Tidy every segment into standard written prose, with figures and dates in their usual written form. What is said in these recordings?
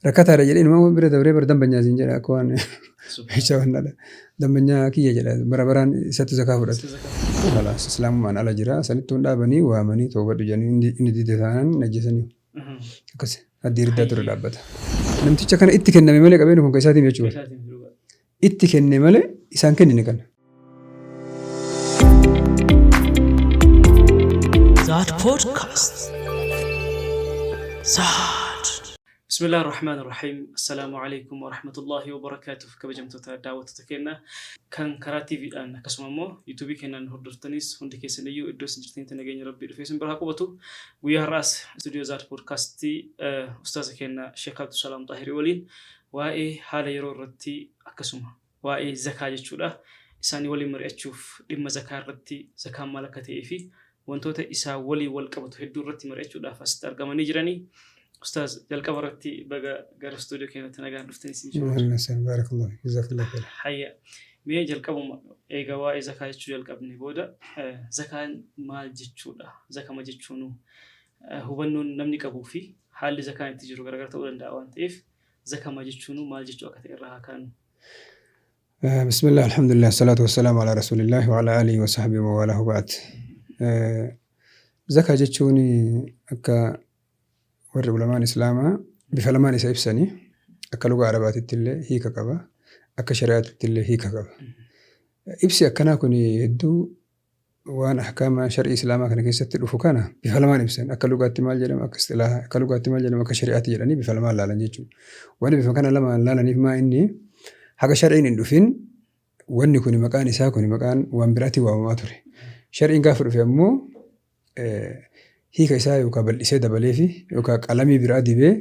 Rakkataadha jedhee inuma bira dabree bara dambanyaa siin jedha akka waan meeshaa wannaadha. Dambanyaa kiyya jedha bara baraan isatti zakaa fudhata. Khalaas islaamummaan ala jira sanittuu hin dhaabanii waamanii toobadhu jedhanii inni dide taanaan hin ajjeesanii. Akkas haddii riddaa ture dhaabbata. Namticha kana itti kenname malee qabeenyi kun kan isaatiin jechuudha. Itti kenne malee isaan kennine kana. Zaad Podcast. Zaad. Bismillah ar-Rahmaan ar-Rahiim. Assalaamu alaikum wa rahmatullahi wa barakaatuh. Kabajamtoota daawwattoota keenya kan karaa TVdhaan akkasuma immoo YouTube keenyaan hordoftanis hundi keessan iyyuu iddoo isin jirtanitti nageenya Rabbii dhufee isin biraa qubatu. Guyyaa har'aas istuudiyoo Zaad Podcastii ustaaza keenya Sheekh Abdusalaam Xaahirii waliin waa'ee haala yeroo irratti akkasuma waa'ee zakaa jechuudha. Isaanii waliin mari'achuuf dhimma zakaa irratti zakaan maal akka ta'ee fi wantoota isaa waliin wal qabatu hedduu irratti mari'achuudhaaf asitti argamanii jiranii. Ustaaz, jalqaba irratti baga gara istuudiyoo keenyatti nagaan dhuftan isin jedhu. Ahlan wasahlan, barakallahu fiik, jazakallahu khairan. Hayya. Mee jalqabuma eega waa'ee zakaa jechuu jalqabne booda zakaan maal jechuudha? Zakama jechuunuu hubannoon namni qabuu fi haalli zakaan itti jiru gargar ta'uu danda'a waan ta'eef zakama jechuunuu maal jechuu akka ta'e irraa haa kaanu. Bismillah, alhamdulillah, salatu wassalamu ala rasulillah wa ala alihi wa sahbihi wa walahu ba'd. Zakaa jechuun akka warri ulamaan islaamaa bifa lamaan isa ibsanii, akka lugaa arabaatitti illee hiika qaba, akka shari'aatitti illee hiika qaba. Ibsi akkanaa kun hedduu waan ahkaama shar'ii islaamaa kana keessatti dhufu kana bifa lamaan ibsan. Akka lugaatti maal jedhama, akka istilaaha, akka lugaatti maal jedhama, akka shari'aatti jedhanii bifa lamaan laalan jechuudha. Wanni bifa kana lamaan laalaniif maa inni haga shar'iin hin dhufin wanni kun maqaan isaa kun maqaan waan biraatiin waamamaa ture. Shar'iin gaafa dhufe ammoo hiika isaa yookaan bal'isee dabaleefi yookaan qalamii biraa dibee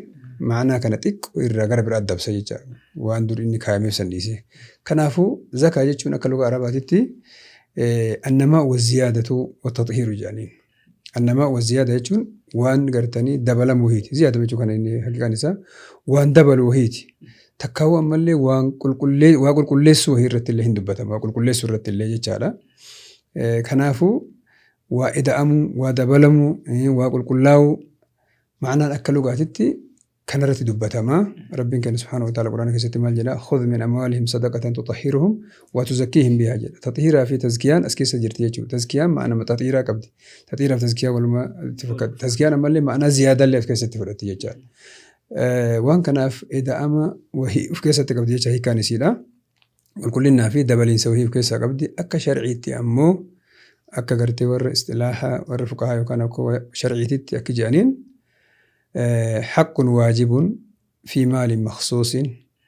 ma'anaa kana xiqqoo irraa gara biraa dabsa jecha waan dur inni kaayameef san dhiisee. Kanaafuu zakaa jechuun akka lugaa arabaatitti annamaa wa ziyaadatu wa taxihiiru jedhaniin. Annamaa wa ziyaada jechuun waan gartanii dabalamu wahiiti. Ziyaada jechuun kana inni haqiqaan isaa waan dabalu wahiiti. Takkaawuu ammallee waan qulqullee waa qulqulleessuu wahii irratti illee hin dubbatama. Waa qulqulleessuu irratti illee jechaadha. Kanaafuu waa ida'amuu, waa dabalamuu, waa qulqullaa'uu ma'anaan akka lugaatitti kanarratti dubbatama. Rabbiin keenya subhaanahu wa ta'ala Qur'aana keessatti maal jedha? Khudh min amwaalihim sadaqatan tutahhiruhum wa tuzakkiihim bihaa jedha. Taxiiraa fi tazkiyaan as keessa jirti jechuudha. Tazkiyaan ma'ana taxiiraa qabdi. Taxiiraa fi tazkiyaa waluma itti fakkaata. Tazkiyaan ammallee ma'anaa ziyaadaallee of keessatti fudhatti jechaadha. Waan kanaaf ida'ama wahii of keessatti qabdi jecha hiikkaan isiidha. Qulqullinnaa fi dabaliinsa wahii of keessaa qabdi. Akka sharciitti ammoo akka gartee warra istilaaha warra fuqahaa yookaan akka sharciititti akki jedhaniin haqqun waajibun fi maalin maksuusin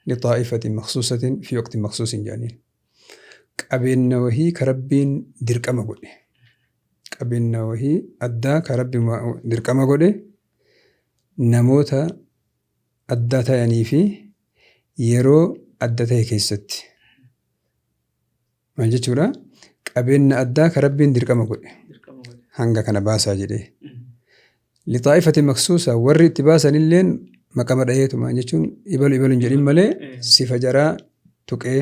li xaa'ifatin maksuusatin fi waqtin maksuusin jedhaniin. Qabeenna wahii ka Rabbiin dirqama godhe. Qabeenna wahii addaa ka Rabbi dirqama godhe namoota adda tayanii fi yeroo adda tahe keessatti. Maal jechuudha? Qabeenna addaa ka Rabbiin dirqama godhe. Hanga kana baasaa jedhee. Lixaa'ifati maksuusa warri itti baasanilleen maqama dhaheetuma jechuun ibalu ibalu hin jedhin malee sifa jaraa tuqee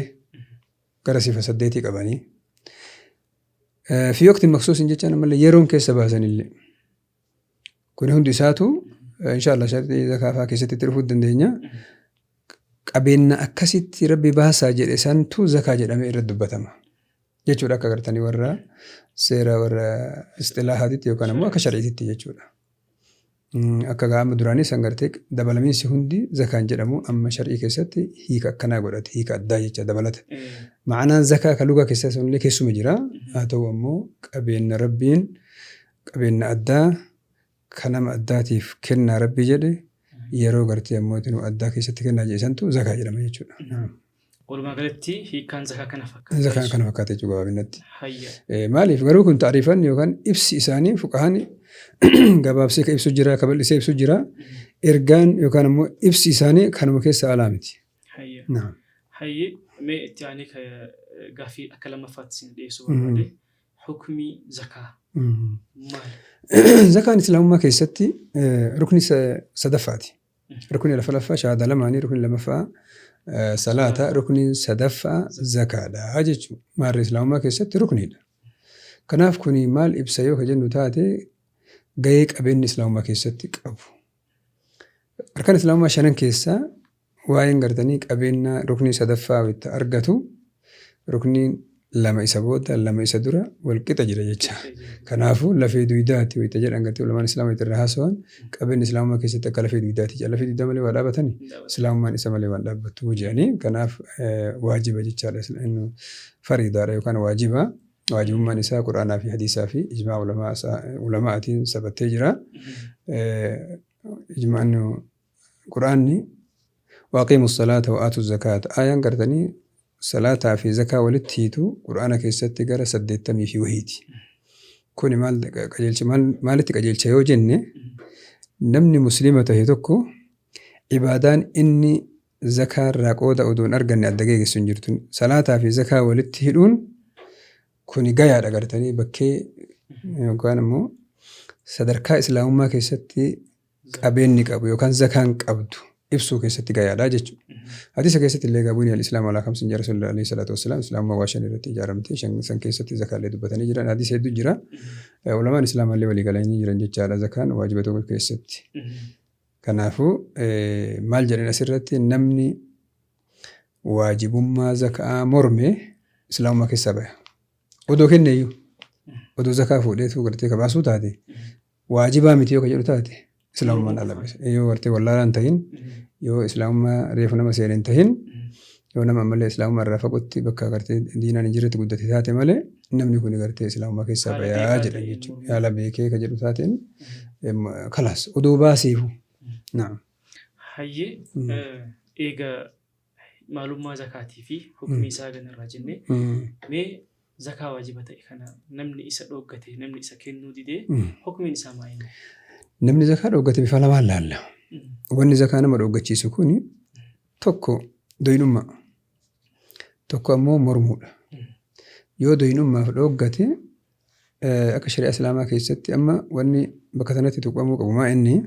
gara sifa saddeetii qabanii. Fi waqti maksuusin jechaan ammallee yeroon keessa baasanillee. Kuni hundi isaatu inshallah sharxii zakaa fa'aa keessatti itti dhufuu dandeenya. Qabeenna akkasitti Rabbi baasaa jedhe santu zakaa jedhamee irratti dubbatama. Jechuudha akka gartanii warra seera warra isxilaahaatitti yookaan ammoo akka shari'ititti jechuudha. Akka amma duraanii san gartee dabalamiinsi hundi zakaan jedhamu amma shar'ii keessatti hiika akkanaa godhate hiika addaa jecha dabalata. Ma'anaan zakaa ka lugaa keessaa sunillee keessuma jira. Haa ta'u ammoo qabeenna Rabbiin Qabeenna addaa ka nama addaatiif kennaa Rabbi jedhe yeroo gartee ammoo itti addaa keessatti kennaa jedhe santu zakaa jedhama jechuudha. Naam. Walumaa galatti hiikkaan zakaa kana fakkaata. Zakaan kana fakkaata jechuudha gabaabinatti. Hayya. Maaliif garuu kun ta'riifan yookaan ibsi isaanii fuqahaan gabaabsee ka ibsu jira ka bal'isee ibsu jira. Ergaan yookaan ammoo ibsi isaanii kanuma keessa alaa miti. Hayya. Naam. Hayyi mee itti aanee ka gaaffii akka lammaffaatti isin dhiyeessuu barbaade. Hukmii zakaa maali? Zakaan Islaamummaa keessatti rukni sadaffaati. Rukni lafa shahaadaa lamaanii, rukni lamaffaa salaata, rukni sadaffaa zakaadha jechuudha. Maarree Islaamummaa keessatti rukniidha. Kanaaf kuni maal ibsa yoo ka jennu taate gahee qabeenyi Islaamummaa keessatti qabu. Arkaan Islaamummaa shanan keessaa Waa'een gartanii qabeenya ruknii sadaffaa itti argatu, rukniin lama isa booda, lama isa dura walqixa jira jecha. Kanaafuu lafee duydaati wayita jedhan gartee ulamaan islaamaa irraa haasawan, qabeenyi islaamummaa keessatti akka lafee duydaati jedha. Lafee duydaa malee waa dhaabatani, islaamummaan isa malee waan dhaabbattu jedhanii. Kanaaf waajiba jechaadha, fariidaadha yookaan waajiba. Waajibummaan isaa Quraanaa fi hadiisaa fi ijmaa ulamaatiin sabattee jira. Ijmaan Quraanni وأقيموا الصلاة وآتوا الزكاة, ayaan gartanii salaataa fi zakaa walitti hiitu Quraana keessatti gara 80 fi wahiiti. Kuni maal qajeelcha, maalitti qajeelcha yoo jenne, namni muslima tahe tokko ibaadaan inni zakaa irraa qooda odoo hin arganne adda geeggessu hin jirtu. Salaataa fi zakaa walitti hidhuun kuni gayaadha, gartanii bakkee yookaan immoo sadarkaa islaamummaa keessatti qabeenyi qabu yookaan zakaan qabdu ibsuu keessatti gayaadha jechuudha. Hadiisa keessatti illee بني الإسلام على خمس jedha Rasuulli عليه الصلاة والسلام. Islaamummaa waa shan irratti ijaaramte, shan san keessatti zakaallee dubbatanii jiran. Hadiisa hedduu jira. Ulamaan islaamallee walii galanii jiran jechaadha zakaan waajiba tokko keessatti. Kanaafuu maal jedhan asirratti? Namni waajibummaa zakaa morme islaamummaa keessaa baya. Odoo kenneeyyuu, odoo zakaa fuudheetu gartee kabaasuu taate, waajibaa miti yoo ka jedhu taate, islaamummaan ala baya. Yoo gartee wallaalaa hin tahin, yoo islaamummaa reefu nama seene hin tahin, yoo nama ammallee islaamummaa irraa fagootti bakka gartee diinaan hin jirretti guddate taate malee, namni kun gartee islaamummaa keessaa Haala bayaa beekaa jedhan ta'een jechuudha. mormuu. Haala beekee ka jedhu taateen kalaas odoo baaseefu. Naam. Hayyee, eega maalummaa zakaatii fi hukmii isaa ganarraa jennee, mee zakaa waajiba ta'e kana namni isa dhooggate, namni isa kennuu didee, hukmiin isaa maal inni? Namni zakaa dhooggate bifa lamaan laalla. Wanni zakaa nama dhooggachiisu kuni tokko doyinummaa, tokko ammoo mormuudha. Yoo doyinummaaf dhooggate, akka shari'aa islaamaa keessatti amma wanni bakka sanatti tuqamuu qabu maa inni,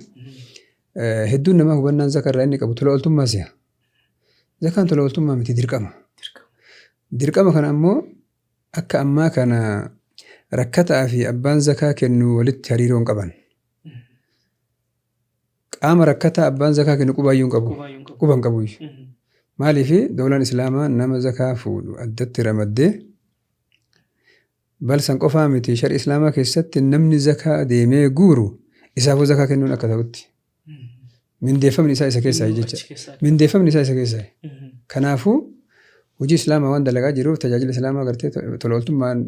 hedduun namaa hubannaan zakaa irraa inni qabu tola ooltummaa si'a. Zakaan tola ooltummaa miti, dirqama. Dirqama. Dirqama kana ammoo akka ammaa kana rakkataa fi abbaan zakaa kennu walitti hariiroo hin qaban. Qaama rakkataa abbaan zakaa kennu qubaayyuu hin qabu. Qubaayyuu hin qabu. Quba hin qabu. Maaliif? Doolaan islaamaa nama zakaa fuudhu addatti ramaddee balsan qofaa miti, shari islaamaa keessatti namni zakaa deemee guuru isaafuu zakaa kennuun akka ta'utti. Mindeeffamni isaa isa keessaa jecha. Achi keessaa. Mindeeffamni isaa isa keessaa. Kanaafuu hojii islaamaa waan dalagaa jiruuf, tajaajila islaamaa gartee tola ooltummaan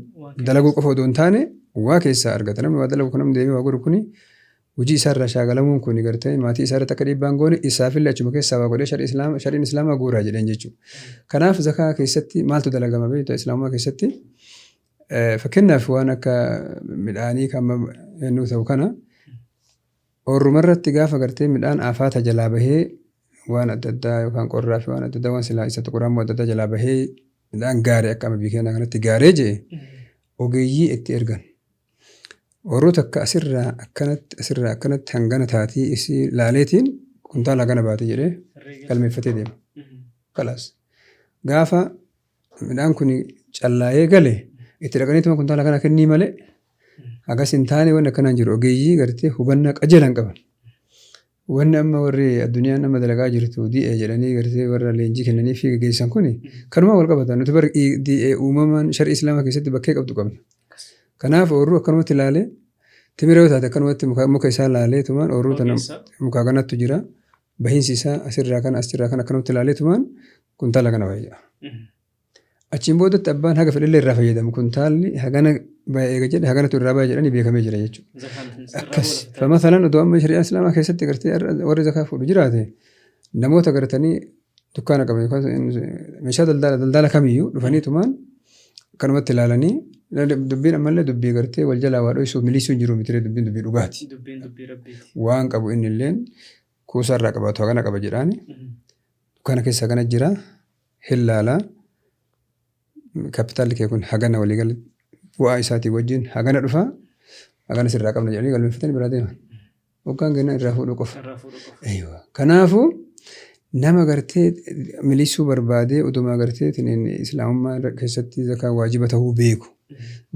dalaguu qofa odoo hin taane waa keessaa argata. Namni waa dalagu kun, namni deemee waa godhu kuni, hojii isaarraa shaagalamuun kun gartee maatii isaarratti akka dhiibbaan goone, isaafillee achuma keessaa waa godhee shariin islaamaa guuraa jedheen jechuudha. Kanaaf zakaa keessatti maaltu dalagama beektaa? Islaamummaa keessatti fakkeenyaaf waan akka midhaanii kan ennuu ta'u kana, oorrumarratti gaafa gartee midhaan afaata jalaa bahee, waan adda addaa yookaan qorraa fi waan adda addaa, waan silaa isa tuquraammoo adda addaa jalaa bahee, midhaan gaarii akka amma biyya keenya kanatti gaaree jee, ogeeyyii itti ergan. Oorruu takka asirraa akkanatti, asirraa akkanatti hangana taatii isii laaleetiin kuntaala hagana baate jedhee galmeeffatee deema. Kalaas. Gaafa midhaan kun callaa'ee gale itti dhaqaniituma kuntaala kana kennii malee hagas hin taane wanni akkanaan jiru, ogeeyyii gartee hubannaa qajeelan qaban. Wanni amma warri addunyaan amma dalagaa jirtu DA jedhanii gartee warra leenjii kennanii fi gaggeessan kuni kanumaan wal qabata. Nuti bara DA uumamaan shari'i islaamaa keessatti bakkee qabdu qabna. Kanaaf oorruu akkanumatti ilaalee, timira yoo taate akkanumatti muka isaa laalee tumaan, oorruu tana muka kanattu jira. Bahiinsi isaa asirraa kana, asirraa kana akkanumatti ilaalee tumaan kuntaala kana baay'ee. Achiin boodatti abbaan haga fedhellee irraa fayyadamu, kuntaalli hagana baay'ee eega jedhe, haganatu irraa baay'ee jedhanii beekamee jira jechuudha. Akkas. فمثلا odoo amma shari'aa islaamaa keessatti gartee warri zakaa fuudhu jiraate, namoota gartanii dukkaana qaban yookaan meeshaa daldala daldala kamiyyuu dhufanii tumaan akkanumatti ilaalanii, dubbiin ammallee dubbii gartee wal jalaa waa dhoysuuf miliisuu hin jiru miti, dubbiin dubbii dhugaati. Dubbiin dubbii rabbiiti. Waan qabu inni illeen kuusaa irraa qabaatu hagana qaba jedhaani. Dukkaana keessa hagana jira, hin laalaa, kaapitaalli kee kun hagana, waliigala bu'aa isaatii wajjin hagana dhufa, hagana sirraa qabna jedhanii galmeeffatanii biraa deeman. Hoggaan kennan irraa fuudhuu qofa. Irraa fuudhuu qofa. Eeywa. Kanaafuu nama gartee milisuu barbaadee utumaa gartee islaamummaa keessatti zakaa waajiba ta'uu beeku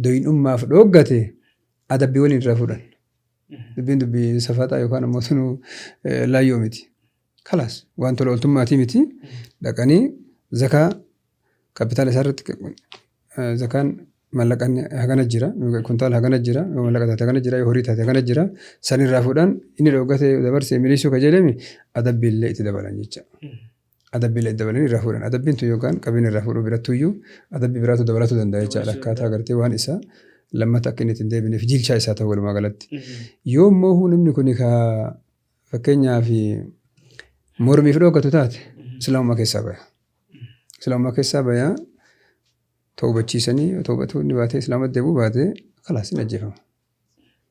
doyinummaaf dhooggate, adabbii waliin irraa fuudhan. Dubbiin dubbii safaxaa yookaan ammoo tunuu laayyoo miti. Kalaas waan tola ooltummaatii miti dhaqanii zakaa kaapitaala isaa irratti zakaan mallaqaan hagana jira, kuntaala hagana jira, yoo mallaqa taate hagana jira, yoo horii taate hagana jira, san irraa fuudhan inni dhooggatee dabarse miliisuu ka jedhame adabbiillee itti dabalan jecha. Adabbiillee itti dabalanii irraa fuudhan. Adabbiin tun yookaan qabeenya irraa fuudhuu birattuyyuu adabbii biraatu dabalatuu danda'a jechaadha. Akkaataa gartee waan isaa lammata akka inni ittiin deebineef jiilchaa isaa ta'u walumaa galatti. Yoo immoo namni kun ka fakkeenyaaf mormiif dhooggatu taate islaamummaa keessaa baya. Islaamummaa keessaa baya toobachiisanii yoo toobatuu inni baatee islaamatti deebi'uu baate kalaas hin ajjeefama.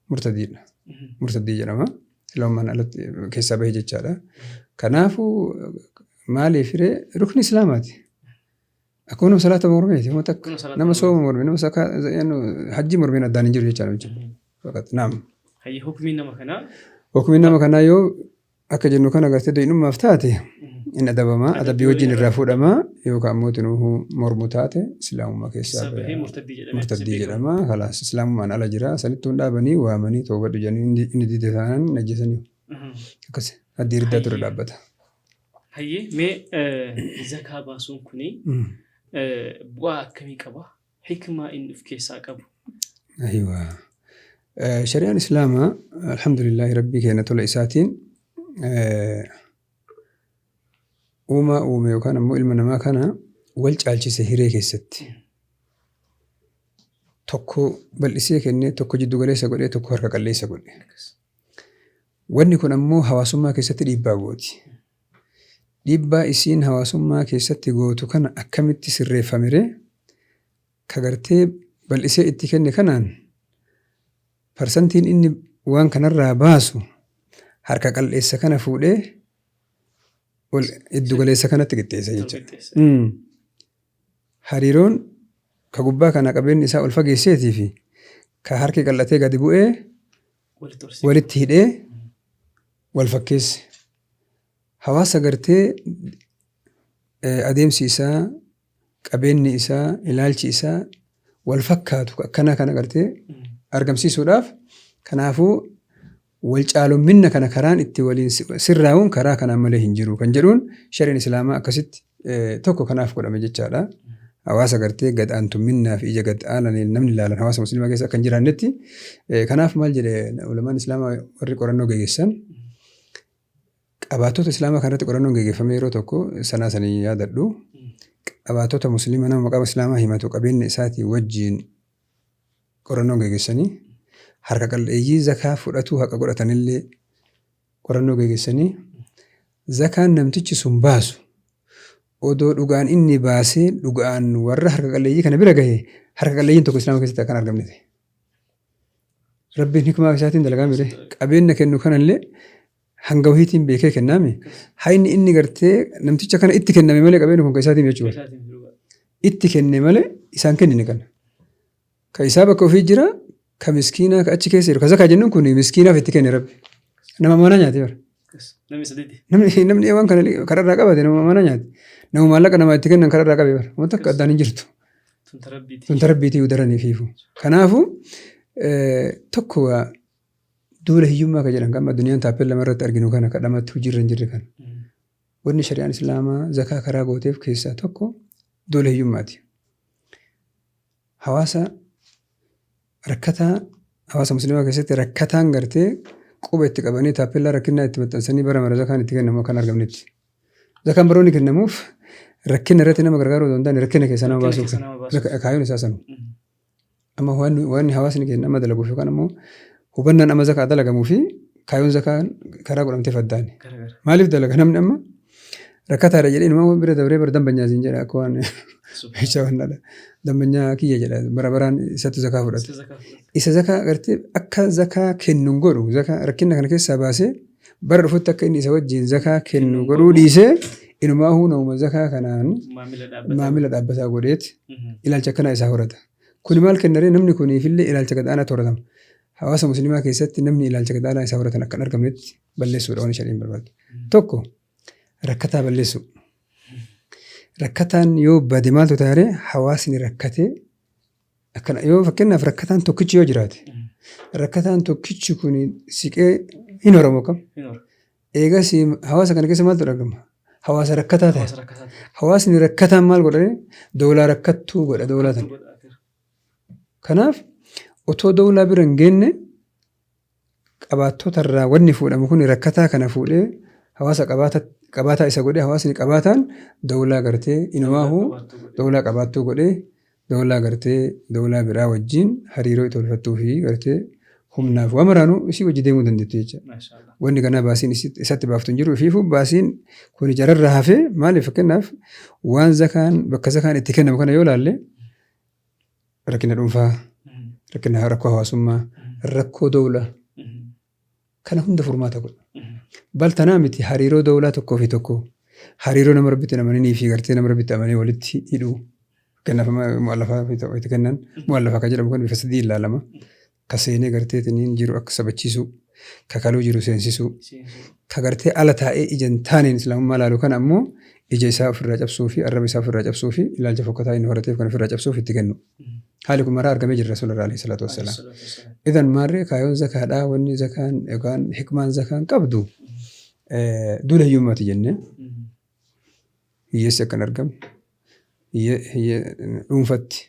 Murtadiidha. Murtadii jedhama. Islaamummaan alatti keessaa bahe jechaadha. Kanaafuu maaliif ree rukni islaamaati. Akkuma nama salaata mormeeti nama takka nama sooma morme nama sakaa hajji mormeen addaan hin jiru jechaadha. Faqat naam. Hayyi hukmiin nama kanaa. Hukmiin nama kanaa yoo akka jennu kana gartee doyinummaaf taate hin adabama adabbii wajjin irraa fuudhama yookaan immoo tinuuhu mormu taate islaamummaa keessaa bahee murtaddii murtaddii jedhama kalaas islaamummaan ala jira sanittuu hin dhaabanii waamanii toobadhu jedhanii inni dide taanaan hin ajjeesanii akkas haddii riddaa ture dhaabbata. Hayyee mee zakaa baasuun kuni bu'aa akkamii qaba? Hikmaa inni of keessaa qabu. Ayiwa. Shari'aan Islaamaa alhamdulillaahi rabbii keenya tola isaatiin uumaa uume yookaan ammoo ilma namaa kana wal caalchise hiree keessatti. Tokko bal'isee kennee tokko jiddu galeessa godhee tokko harka qalleessa godhe. Wanni kun ammoo hawaasummaa keessatti dhiibbaa gooti. Dhiibbaa isiin hawaasummaa keessatti gootu kana akkamitti sirreeffameree? Ka gartee bal'isee itti kenne kanaan parsantiin inni waan kanarraa baasu harka qal'eessa kana fuudhee ol iddu galeessa kanatti qixxeessa jechuudha. Hariiroon ka gubbaa kana qabeenyi isaa ol fageesseetii fi ka harki qal'atee gadi bu'ee walitti hidhee wal fakkeesse. Hawaasa gartee adeemsi isaa, qabeenyi isaa, ilaalchi isaa wal fakkaatu akkanaa kana gartee argamsiisuudhaaf kanaafuu wal caalomminna kana karaan itti waliin sirraa'uun karaa kanaan malee hin jiru kan jedhuun shari'aan islaamaa akkasitti tokko kanaaf godhame jechaadha. Hawaasa gartee gad aantumminnaa fi ija gad aananiin namni ilaalan hawaasa musliimaa keessa akka hin jiraannetti kanaaf maal jedhe ulamaan islaamaa warri qorannoo geggeessan qabaatota islaamaa kanarratti qorannoon geggeeffame yeroo tokko sanaa sanii yaadadhu qabaatota musliima nama maqaa islaamaa himatu qabeenya isaatii wajjiin qorannoon geggeessanii harka qalleeyyii zakaa fudhatuu haqa godhatanillee qorannoo geggeessanii zakaan namtichi sun baasu odoo dhugaan inni baasee dhugaan warra harka qalleeyyii kana bira gahe harka qalleeyyiin tokko islaama keessatti akkan argamne ta'e. Rabbiin hikmaa isaatiin dalagaa mire qabeenya kennu kanallee hanga wahiitiin beekee kennaame hayni inni gartee namticha kana itti kenname malee qabeenyi kun kan isaatiin jechuudha. Itti kenne malee isaan kennine kana. Ka isaa bakka ofii jira ka miskiinaa ka achi keessa jiru ka zakaa jennuun kun miskiinaaf itti kenne rabbi. Nama mana nyaate bara. Namni sadiiti. Namni waan kana kararraa qabate nama mana nyaate. Nama maallaqa namaa itti kennan kararraa qabe bara. Wanta akka addaan hin jirtu. Tun tarabbiiti. Tun tarabbiitii daranii fiifu. Kanaafuu tokko duula hiyyummaa ka jedhan kan amma addunyaan taappellama irratti arginu kana kadhamatti hojiirra hin jirre kana. Wanni shari'aan islaamaa zakaa karaa gooteef keessaa tokko duula hiyyummaati. Hawaasa rakkataa hawaasa musliimaa keessatti rakkataan gartee quba itti qabanii taappellaa rakkinnaa itti maxxansanii bara mara zakaan itti kennamu akka hin argamnetti. Zakaan baroonni kennamuuf rakkina irratti nama gargaaruu osoo hin taane rakkina keessaa nama Rakkina baasuuf keessaa nama baasuuf. kaayyoon isaa sanu. Amma waan hawaasni keenya amma dalaguuf yookaan ammoo hubannaan amma zakaa dalagamuu fi kaayyoon zakaan karaa godhamteef addaani. Garagara. Maaliif dalaga namni amma rakkataadha jedhee inuma bira dabree bara dambanyaa siin jedha akka waan meeshaa wannaadha. Dambanyaa kiyya jedha bara baraan isatu zakaa fudhata. Isa zakaa fudhata. Isa zakaa gartee akka zakaa kennu hin godhu zakaa rakkina kana keessaa baasee bara dhufutti akka inni isa wajjin zakaa kennu godhuu dhiisee inumaahuu namuma zakaa kanaan Maamila dhaabbataa. maamila dhaabbataa godheet ilaalcha akkanaa isaa horata. Kuni maal kennaree namni kuniifillee ilaalcha gad-aanaatu horatama. Hawaasa musliimaa keessatti namni ilaalcha gad-aanaa isaa horatan akka hin argamnetti balleessuudha waan shari'aan barbaadu. Tokko rakkataa balleessuu. Rakkataan yoo bade maaltu taaree hawaasni rakkatee akkana yoo fakkeenyaaf rakkataan tokkichi yoo jiraate rakkataan tokkichi kun siqee hin horamu kam Hin horu. Eegas hawaasa kana keessa maaltu argama? Hawaasa rakkataa ta'e. Hawaasa rakkataa ta'e. Hawaasni rakkataan maal godhanii? Dawlaa rakkattuu godha dawlaa tana. Godha akira. Kanaaf otoo dawlaa bira hin geenne qabaattota irraa wanni fuudhamu kun rakkataa kana fuudhee hawaasa qabaataa isa godhee hawaasni qabaataan dawlaa gartee inumaahuu Qabaattuu godhe. dawlaa qabaattuu godhee dawlaa gartee dawlaa biraa wajjin hariiroo itti tolfattuu fi gartee humnaaf waa maraanuu isii wajji deemuu dandeettu jecha. Maashaallah. Wanni kanaa baasiin isatti baaftu hin jiru. Ifiifuu baasiin kun jararraa hafee maaliif fakkeenyaaf waan zakaan bakka zakaan itti kennamu kana yoo ilaalle rakkina dhuunfaa, rakkina rakkoo hawaasummaa, rakkoo dawlaa kana hunda furmaata godha. Bal tanaa miti hariiroo dawlaa tokkoo fi tokko hariiroo nama rabbitti hin amaninii fi gartee nama rabbitti amanee walitti hidhuu. Fakkeenyaaf mu'allafaa itti kennan mu'allafaa kan jedhamu kun bifa sadii ilaalama. Ka seenee gartee tiniin jiru akka sabachiisuu, ka kaluu jiru seensisuu, ka gartee ala taa'ee ija hin taaneen islaamummaa laalu kana ammoo ija isaa ofirraa cabsuu fi arraba isaa ofirraa cabsuu fi ilaalcha fokkataa inni horateef kan ofirraa cabsuuf itti kennu. Haalli kun maraa argamee jira Rasuula irraa alayhi salaatu wassalaam. Idan maarree kaayoon zakaadhaa wanni zakaan yookaan hikmaan zakaan qabdu duula hiyyummaati jennee hiyyeessi akka hin argamne dhuunfatti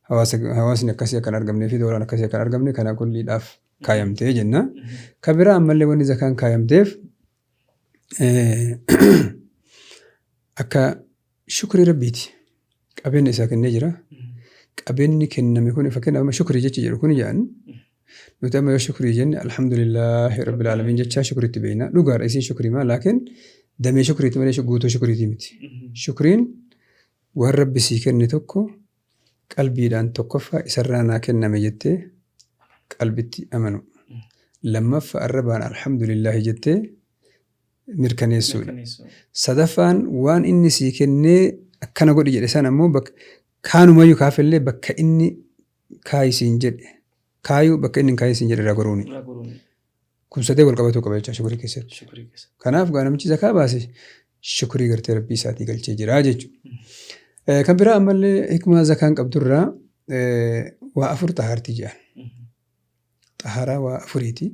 hawaasni akkasii akka hin argamnee fi doolaan akkasii akka hin argamne kana kulliidhaaf kaayamtee jenna. Ka biraa ammallee wanni zakaan kaayamteef akka shukrii rabbiiti. Qabeenya isaa kennee jira. Qabeenyi kenname kun fakkeenyaaf amma shukrii jechi jedhu kun jedhan nuti amma yoo shukrii jenne alhamdulillaahi rabbil aalamiin jechaa shukriitti beekna. Dhugaadha isiin shukrii maa laakiin damee shukriiti malee guutuu shukriitii miti. Shukriin waan rabbi sii kenne tokko qalbiidhaan tokkoffaa isarraa naa kenname jettee qalbitti amanu. Lammaffaa arrabaan alhamdulillaahi jettee mirkaneessuudha. Sadaffaan waan inni sii kennee akkana godhi jedhe sana ammoo bakka kaanumayyuu kaafellee bakka inni kaayi siin jedhe kaayuu bakka inni hin kaayin siin jedhe irraa goruuni. Kun sadee wal qabatuu qaba jecha shukrii keessatti. Kanaaf gaa namichi zakaa baase shukrii gartee rabbii isaatii galchee jira jechuudha. Kan biraa ammallee hikmaa zakaan qabdurraa waa afur xahaarti jedhan. Xaharaa waa afuriiti.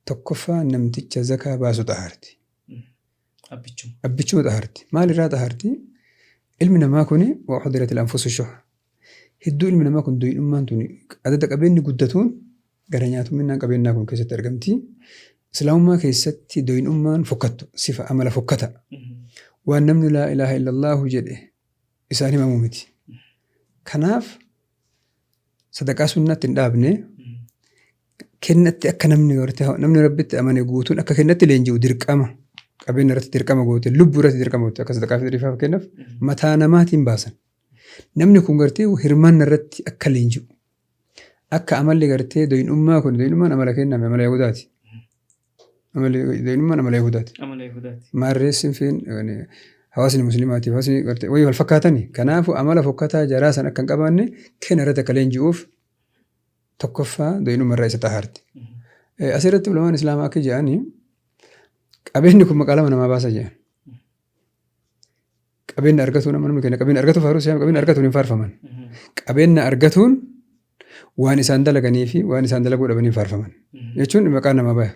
Tokkoffaa namticha zakaa baasu xahaarti. Abbichuma. Abbichuma xahaarti. Maalirraa xahaarti? Ilmi namaa kuni wa uhdiratil anfusu shuh. Hedduu ilmi namaa kun doyidhummaan tuni adada qabeenyi guddatuun gara nyaatumminnaan qabeennaa kun keessatti argamti. Islaamummaa keessatti doyidhummaan fokkattu sifa amala fokkata. Waan namni laa ilaaha illallaahu jedhe isaan himamu miti. Kanaaf sadaqaa sunnaatti hin dhaabne kennatti akka namni gartee namni rabbitti amane guutuun akka kennatti leenji'u dirqama qabeenya irratti dirqama goote lubbuu irratti dirqama goote akka sadaqaa fixrii fa'aa fakkeenyaaf mataa namaatiin baasan. Namni kun gartee hirmaanna irratti akka leenji'u akka amalli gartee doyinummaa kun doyinummaan amala kenname amala Yahudaati. Amalli doyinummaan amala Yahudaati. Amala Yahudaati. Maarree sinfiin hawaasni musliimaatiif hawaasni gartee wayii wal fakkaatani. Kanaafuu amala fokkataa jaraa san akka hin qabaanne kenna irratti akka leenji'uuf tokkoffaa doyinummaa irraa isa xahaarti. Asirratti ulamaan islaamaa akka jedhani qabeenyi kun maqaa lama namaa baasa jedhan. Qabeenya argatuun amma namni keenya qabeenya argatu faaruu siyaama qabeenya argatuun hin faarfaman. Qabeenya argatuun waan isaan dalaganii fi waan isaan dalaguu dhabanii hin faarfaman. Jechuun maqaa namaa baya.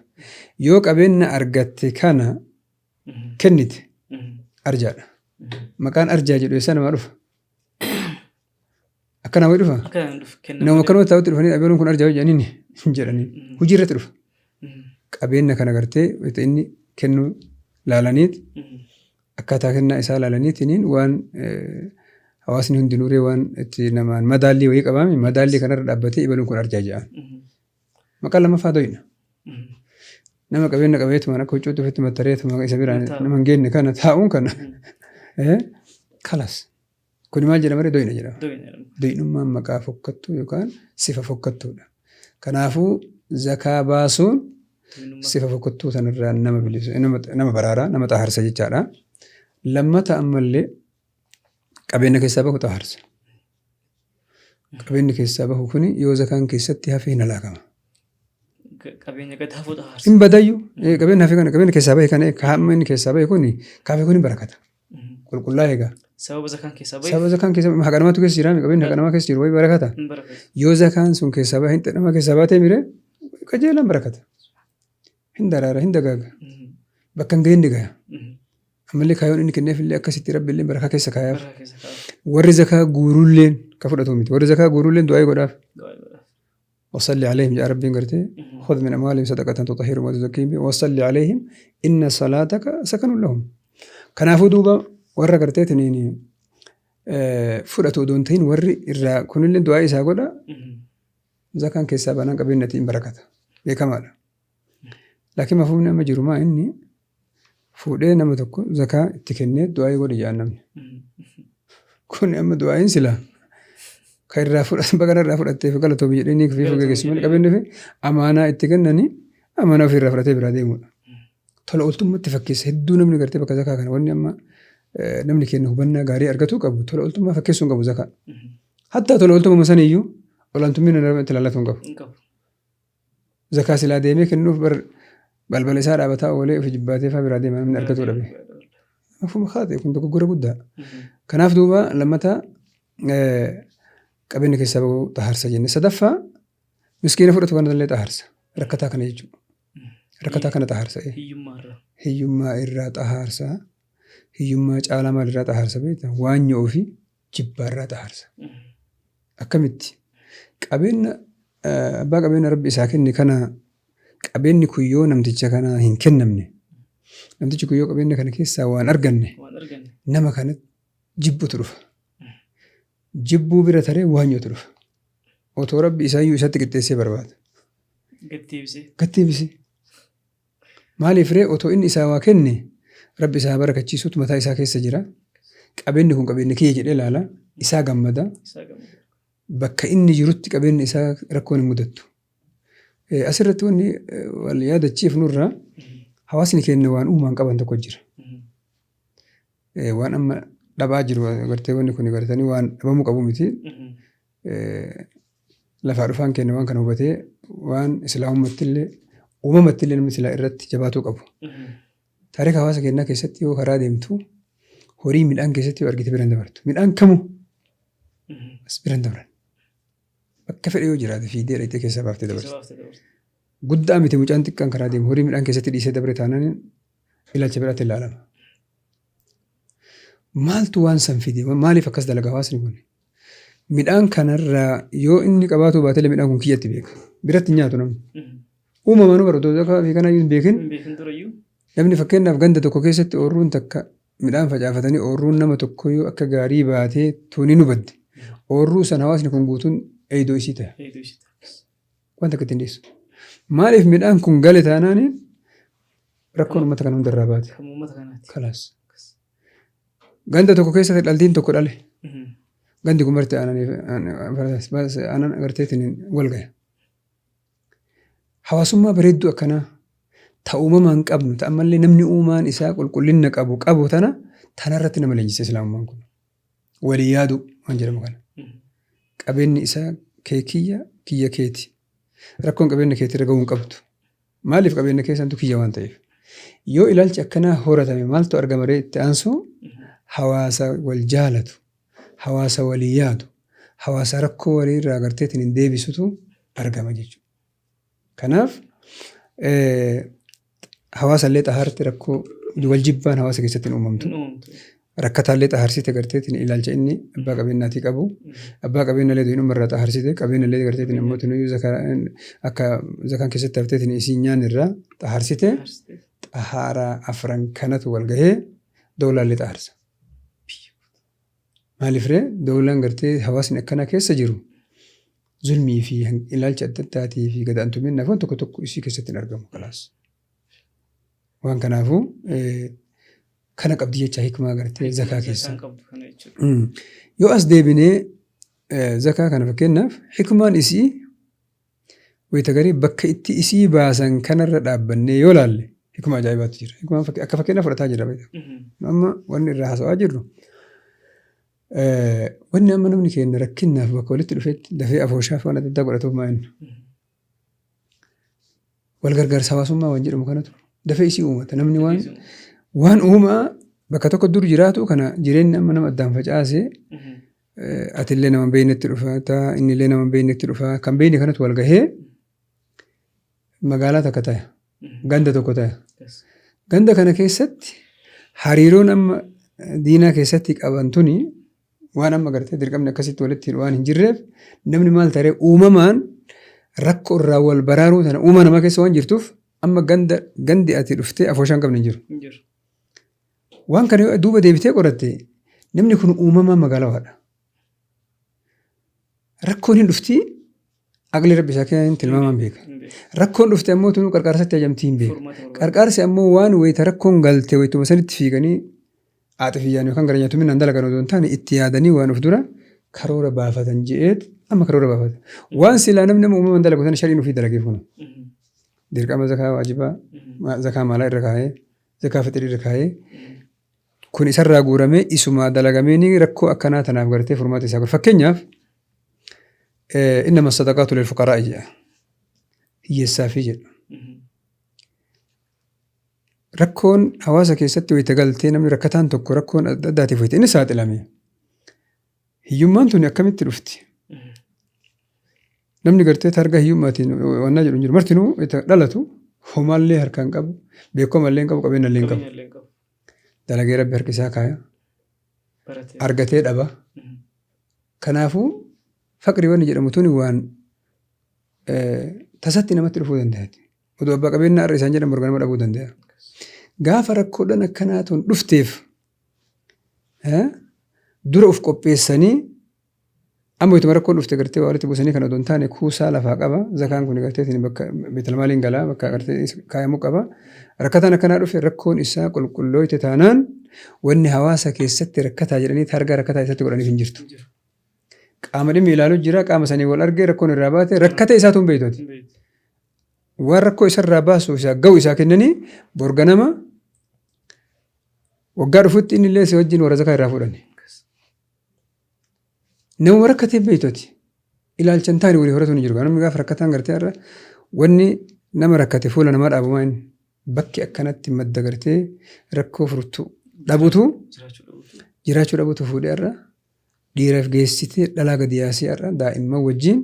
Yoo qabeenya argatte kana kennite arjaadha. Maqaan arjaa jedhu eessaa namaa dhufa? Akka nama dhufa? Akka nama dhufu kenna Nama malee. akkanuma taa'utti dhufanii abeeluun kun arjaa jedhaniin hin jedhanii. Hojii irratti dhufa. Qabeenya kana gartee wayita inni kennu laalaniit akkaataa kennaa isaa laalaniitiniin waan hawaasni hundinuu ree waan itti namaan madaallii wayii qabaami madaallii kanarra dhaabbatee ibaluun kun arjaa jedhan. Maqaan lammaffaa doyna. Nama qabeenya qabeetumaan akka huccuutti ofitti mattareetuma isa biraan nama hin geenne kana taa'uun kana. Kalas. Kuni maal jedhama ree? Doyna jedhama. Doyna jedhama. Doynummaan maqaa fokkattuu yookaan sifa fokkattuudha. Kanaafuu zakaa baasuun Doynummaa. sifa fokkattuu sanarraa nama bilisa, nama baraara, nama xaharsa jechaadha. Lammata ammallee qabeenya keessaa bahu xaharsa. Qabeenyi keessaa bahu kuni yoo zakaan keessatti hafe hin halaakama. Qabeenya gad hafuu xaharsa. Hin badayyu. Qabeenya hafe kana qabeenya keessaa bahe kana hamma inni keessaa bahe kuni kaafe kuni barakata. Qulqullaa egaa. Sababa zakaan keessaa bahe. Sababa zakaan keessa haqa namaatu keessa jira qabeenya haqa namaa keessa jiru wayi barakata. Hin barakata. Yoo zakaan sun keessaa bahe hin nama keessaa baatee mire qajeelaan barakata. Hin daraara hin dagaaga. Bakka hin gahin ni gaya. Ammallee kaayoon inni kenneef illee akkasitti Rabbi illee barakaa keessa kaayaaf. Barakaa keessa kaayaaf. Warri zakaa guurulleen ka fudhatu miti. Warri zakaa guurulleen du'aa godhaaf. Du'aa godhaaf. Wasalli alayhim jedha Rabbiin gartee. Khudh min amwaalihim sadaqatan tutahhiruhum wa tuzakkiihim bihaa wasalli alayhim inna salaataka sakanun lahum. Kanaafuu duuba warra gartee tiniin fudhatu odoo hin ta'in warri irraa kunillee du'aa isaa godha. Zakaan keessaa baanaan qabeenyatiin barakata. Beekamaadha. Laakiin mafhuumni amma jiru maa inni fuudhee nama tokko zakaa itti kennee du'aa'ii godhi jedhan namni. Kun amma du'aa'iin silaa kan irraa fudhatan baga irraa fudhatteef galatoomi jedhee ni fi geggeessu malee qabeenyi fi amaanaa itti kennanii amaanaa ofii irraa fudhatee biraa deemudha. Tola ooltummatti fakkeessa hedduu namni gartee bakka zakaa kana wanni amma namni keenya hubannaa gaarii argatuu qabu tola ooltummaa fakkeessuu hin qabu zakaa. Hattaa tola ooltummaa saniyyuu olaantummaan nama itti laallatu hin qabu. Hin qabu. Zakaa silaa deemee kennuuf bar balbala isaa dhaabataa oolee ofi jibbaatee faa biraa deema namni argatuu dhabe. Mafhuma kaate kun dogoggora guddaa. Kanaaf duuba lammataa qabeenya keessaa bahuu xaharsa jenne. Sadaffaa miskiina fudhatu kana illee xaharsa. Rakkataa kana jechuudha. Rakkataa kana xaharsa. Hiyyummaa irraa. Hiyyummaa irraa xaharsa. Hiyyummaa caalaa maal irraa xaharsa beektaa? Waanyoo fi jibbaa irraa xaharsa. Akkamitti? Qabeenya abbaa qabeenya Rabbi isaa kenne kana qabeenyi kun yoo namticha kana hin kennamne namtichi kun yoo qabeenya kana keessaa waan arganne Waan arganne. nama kana jibbutu dhufa. Jibbuu bira taree waanyootu dhufa. Otoo Rabbi isaayyuu isatti qixxeessee barbaada. Gad deebisee. Gad deebisee. Maaliif ree otoo inni isaa waa kenne Rabbi isaa barakachiisuutu mataa isaa keessa jira. Qabeenyi kun qabeenya kiyya jedhee ilaala. Isaa gammada. Isaa gammada. Bakka inni jirutti qabeenyi isaa rakkoon hin mudattu. Asirratti wanni wal yaadachiifnu irraa hawaasni keenya waan uumaan qaban tokko jira. Waan amma dhabaa jiru gartee wanni kun gartanii waan dhabamuu qabu miti. Lafaa dhufaan keenya waan kana hubatee waan islaamumatti illee uumamatti illee namni silaa irratti jabaatuu qabu. Taarika hawaasa keenyaa keessatti yoo karaa deemtu horii midhaan keessatti yoo argite bira hin dabartu. Midhaan kamuu as bira hin dabran. Bakka fedhe yoo jiraate fiigdee dhaqxee keessaa baaftee dabarti. Guddaa miti mucaan xiqqaan karaa deemu horii midhaan keessatti dhiisee dabre taanaan ilaalcha biraatti ilaalama. Maaltu waan san fide? Maaliif akkas dalaga hawaasni kun? Midhaan kanarraa yoo inni qabaatuu baatellee midhaan kun kiyyatti beeka. Biratti hin nyaatu namni. Uumamanuu bara otoo zakaa fi kanaayyuu hin beekin Hin beekin durayyuu. namni fakkeenyaaf ganda tokko keessatti oorruun takka midhaan facaafatanii oorruun nama tokko yoo akka gaarii baatee tuuni nu badde. Oorruu san hawaasni kun guutuun eeydoo isii ta'a. Eeydoo isii ta'a. Waan takka ittiin dhiyeessu. Maaliif midhaan kun gale taanaan rakkoon uummata kana hundarraa baate. Kan uummata kanaati. Kalaas. Ganda tokko keessatti dhaltiin tokko dhale. Gandi kun marti aanan agarteetiin wal gaya. Hawaasummaa bareedduu akkanaa ta uumamaan qabnu ta ammallee namni uumaan isaa qulqullinna qabu qabu tana tanarratti nama leenjise islaamummaan kun. Walii yaaduu waan jedhamu kana. Qabeenyi isaa kee kiyya kiyya keeti. Rakkoon qabeenya keetirra gahuu hin qabdu. Maaliif qabeenya keessantu kiyya waan ta'eef. Yoo ilaalchi akkanaa horatame maaltu argama ree itti aansuu hawaasa wal jaalatu, hawaasa walii yaadu, hawaasa rakkoo walii irraa agarteetiin hin deebisutu argama jechuudha. Kanaaf hawaasa illee xahaarti rakkoo wal jibbaan hawaasa keessatti hin uumamtu. Hin uumamtu. Rakkataallee xaharsite garteetiin ilaalcha inni abbaa qabeenyaatii qabu. Abbaa qabeenyallee diinuma irraa xaharsite qabeenyallee garteetiin immoo tinuyyuu akka zakaan keessatti hafteetiin isiin nyaanni irraa xaharsite Xaharsite. xahaaraa afran kanatu wal gahee dowlaallee xaharsa. Maaliif ree dowlaan gartee hawaasni akkanaa keessa jiru zulmii fi ilaalcha adda addaatii fi gad aantumminnaaf waan tokko tokko isii keessatti hin argamu kalaas. Waan kanaafuu kana qabdi jecha hikmaa gartee zakaa keessa. Zakaan qabdu kana jechuudha. Yoo as deebinee zakaa kana fakkeenyaaf hikmaan isii wayita garii bakka itti isii baasan kanarra dhaabbannee yoo laalle hikma ajaa'ibaatu jira. Hikmaan akka fakkeenyaaf fudhataa jira beekta. Amma wanni irraa haasa'aa jirru wanni amma namni keenya rakkinnaaf bakka walitti dhufetti dafee afooshaaf waan adda addaa godhatuuf maa inni. Wal gargaarsa hawaasummaa waan jedhamu kanatu dafee isii uumata. Namni waan waan uumaa bakka tokko dur jiraatu kana jireenya amma nama addaan facaasee atillee nama hin beeknetti dhufa innillee nama hin beeknetti dhufa kan beekne kanatu wal gahee magaalaa takka taya ganda tokko taya. Ganda kana keessatti hariiroon amma diinaa keessatti qaban tuni waan amma gartee dirqamni akkasitti walitti waan hin jirreef namni maal taree uumamaan rakkoo irraa wal baraaruu tana uumaa namaa keessa waan jirtuuf amma ganda gandi ati dhuftee afooshaa hin qabne hin jiru. Hin jiru. Waan kana yoo duuba deebitee qoratte namni kun uumamaan magaalawaadha. Rakkoon hin dhufti aqli rabbi isaa kenneen tilmaamaan beeka. Hin beeku. Rakkoon dhufte ammoo tunuu qarqaarsatti ajamtii hin beeka. Furmaata barbaada. Qarqaarsi ammoo waan wayita rakkoon galte wayituma sanitti fiiganii aaxifiyyaan yookaan gara nyaatumminaan dalagan odoo hin taane itti yaadanii waan of dura karoora baafatan je'eet amma karoora baafata. Waan silaa namni nama uumamaan dalagu sana shariin ofii dalageef kun. Dirqama zakaa waajibaa, zakaa maalaa irra kaa'ee, zakaa fixirii irra kaa'ee kun isarraa guuramee isumaa dalagamee rakkoo akkanaa tanaaf gartee furmaata isaa godha. Fakkeenyaaf innama sadaqaatu lil fuqaraa'i jedha. Hiyyeessaafi jedha. Rakkoon hawaasa keessatti wayita galtee namni rakkataan tokko rakkoon adda addaatiif wayita inni saaxilame. Hiyyummaan tuni akkamitti dhufti? Namni gartee targa hiyyummaatiin wannaa jedhu hin jiru. Martinuu wayita dhalatu homaallee harkaan hin qabu, beekomallee hin qabu, qabeenyallee hin qabu. Qabeenya illee hin qabu. Dalagee rabbi harka isaa kaaya. Baratee. Argatee dhaba. Kanaafuu faqri wanni jedhamu tuni waan tasatti namatti dhufuu danda'ati. Odoo abbaa qabeenyaa har'a isaan jedhan borga nama dhabuu danda'a. Gaafa rakkoodhaan akkanaa tun dhufteef dura of qopheessanii amma ituma rakkoon dhufte gartee waa walitti buusanii kan odoo hin taane kuusaa lafaa qaba. Zakaan kun gartee isin bakka beetalmaaliin galaa bakka gartee kaayamuu qaba. Rakkataan akkanaa dhufe rakkoon isaa qulqullooyte taanaan wanni hawaasa keessatti rakkataa jedhanii taargaa rakkataa isatti godhaniif hin jirtu. Hin jiru. Qaama dhimmi ilaalu jira qaama sanii wal argee rakkoon irraa baate rakkate isaatu hin beektu ati. Hin beektu. Waan rakkoo isarraa baasu isaa ga'u isaa kennanii borga nama waggaa dhufutti inni illee si wajjin warra zakaa irraa fuudhani. Namuma rakkatee beektu ati. Ilaalcha hin taane walii horatuun hin jiru. Namni gaafa rakkataan gartee har'a wanni nama rakkate fuula namaa dhaabumaa inni bakki akkanatti madda gartee rakkoo furtu dhabutu Jiraachuu dhabuutu. jiraachuu dhabutu fuudhee har'a dhiiraaf geessitee dhalaa gadi yaasee har'a daa'imman wajjin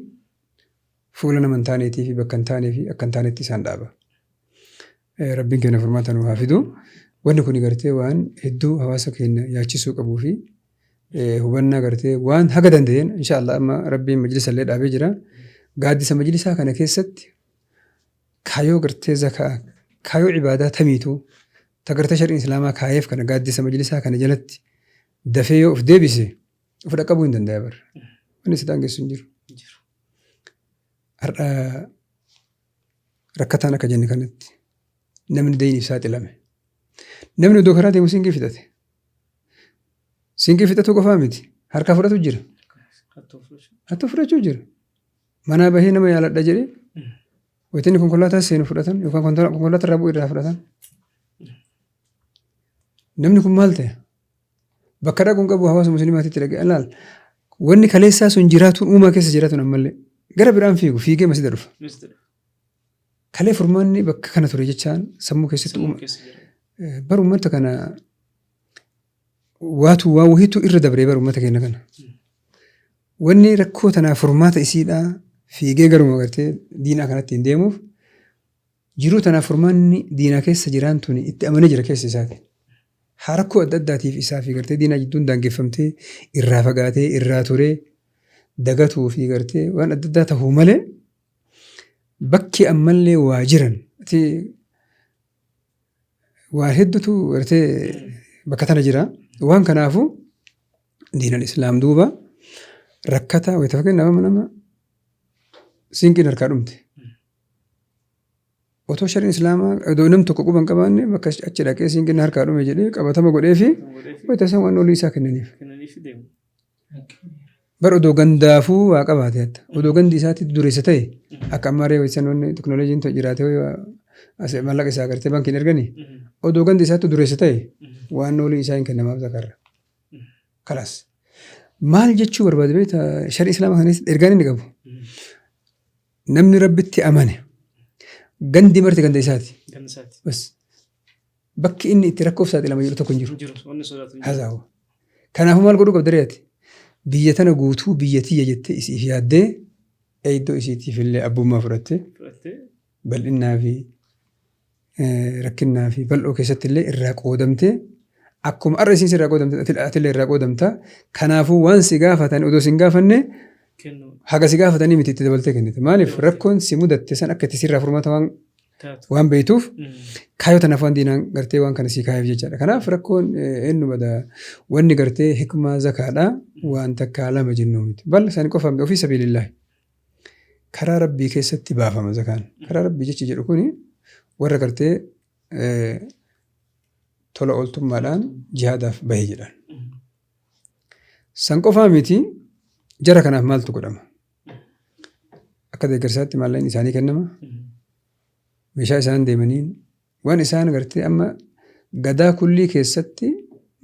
fuula nama hin taaneetii fi bakka hin taanee fi akka hin taanetti isaan dhaaba. Rabbiin keenya furmaata nu haa fidu. Wanni kun gartee waan hedduu hawaasa keenya yaachisuu qabuu fi hubannaa gartee waan haga danda'een insha Allah amma Rabbiin majlisa illee dhaabee jira. Gaaddisa majlisaa kana keessatti kaayoo gartee zakaa kaayoo ibaadaa tamiituu ta gartee shariin islaamaa kaayeef kana gaaddisa majlisaa kana jalatti dafee yoo of deebise of dhaqqabuu hin danda'a bara. Wanni si daangessu hin jiru. Hin jiru. Har'a rakkataan akka jenne kanatti namni deeyniif saaxilame. Namni odoo karaa deemu siinqii fixate. Siinqii fixatuu qofaa miti. Harkaa fudhatu jira. Hattuu fudhachuu. Hattuu fudhachuu jira. Manaa bahee nama yaaladha jedhee wayita inni konkolaataa seenu fudhatan yookaan konkolaataa irraa bu'u irraa fudhatan. Namni kun maal ta'e? Bakka dhaqu hin qabu hawaasa musliimaatitti dhaqee ilaal. Wanni kaleessaa sun jiraatuun uumaa keessa jiraatuun ammallee gara biraan fiigu fiigee masjida dhufa. Masjida. Kalee furmaanni bakka kana ture jechaan sammuu keessatti Sammuu uuma. keessa jira. Bar uummata kana waatu waa wahiitu irra dabree bar uummata keenya kana. Wanni rakkoo tanaaf furmaata isiidhaa fiigee garuma gartee diinaa kanatti hin deemuuf jiruu tanaaf furmaanni diinaa keessa jiraan tuni itti amanee jira keessa isaati. Haa rakkoo adda addaatiif isaa fi gartee diinaa jidduun daangeffamtee irraa fagaatee irraa turee dagatuu fi gartee waan adda addaa tahuu malee bakki ammallee waa jiran ati waa hedduutu gartee bakka tana jira. Waan kanaafuu diinal islaam duuba rakkataa wayita fakkeenyaaf nama nama siinqiin harkaa dhumte. Otoo shariin islaamaa odoo nam tokko quba hin qabaanne bakka achi dhaqee siinqiin harkaa dhume jedhee qabatama godhee fi wayita isaan waan olii isaa kennaniif. Kennaniif deemu. Bar odoo gandaafuu waa qabaate hatta. Odoo gandi isaatti dureessa ta'e akka ammaa ree wayita wanni teknooloojiin jiraate as maallaqa isaa gartee baankiin ergani. Odoo gandi isaatti dureessa ta'e waan olii isaa hin kennamaaf zakarra. Kalaas. Maal jechuu barbaade beektaa sharii islaamaa kana keessatti ergaan inni qabu. Namni rabbitti amane gandi marti ganda isaati. Ganda isaati. Bas. Bakki inni itti rakkoof saaxilama jedhu tokko hin jiru. Hin jiru. Wanni sodaatu hin jiru. Hazaawu. Kanaafuu maal godhuu qabda re'ati? Biyya tana guutuu biyya tiyya jettee isiif yaaddee eeydoo isiitiif illee abbummaa fudhattee Fudhattee bal'innaa fi Rakkinnaa fi bal'oo keessatti illee irraa qoodamtee akkuma har'a isiin sirraa qoodamte atillee irraa qoodamta. Kanaafuu waan si gaafatan odoo si hin gaafanne haga si gaafatanii miti itti dabaltee kennite. Maaliif rakkoon si mudatte san akka itti sirraa furmaata waan waan beektuuf kaayyoo tanaaf waan diinaan gartee waan kana sii kaayeef jechaadha. Kanaaf rakkoon eenyu bada wanni gartee hikmaa zakaadha waan takkaa lama jennuu miti. Bal sani qofa miti ofii sabiilillaahi. Karaa Rabbii keessatti baafama zakaan. Karaa Rabbii jechi jedhu kuni warra gartee tola ooltummaadhaan jihaadaaf bahe jedhan. San qofaa miti jara kanaaf maaltu godhama? Akka deeggarsaatti maallaqni isaanii kennama. Meeshaa isaan deemaniin waan isaan gartee amma gadaa kullii keessatti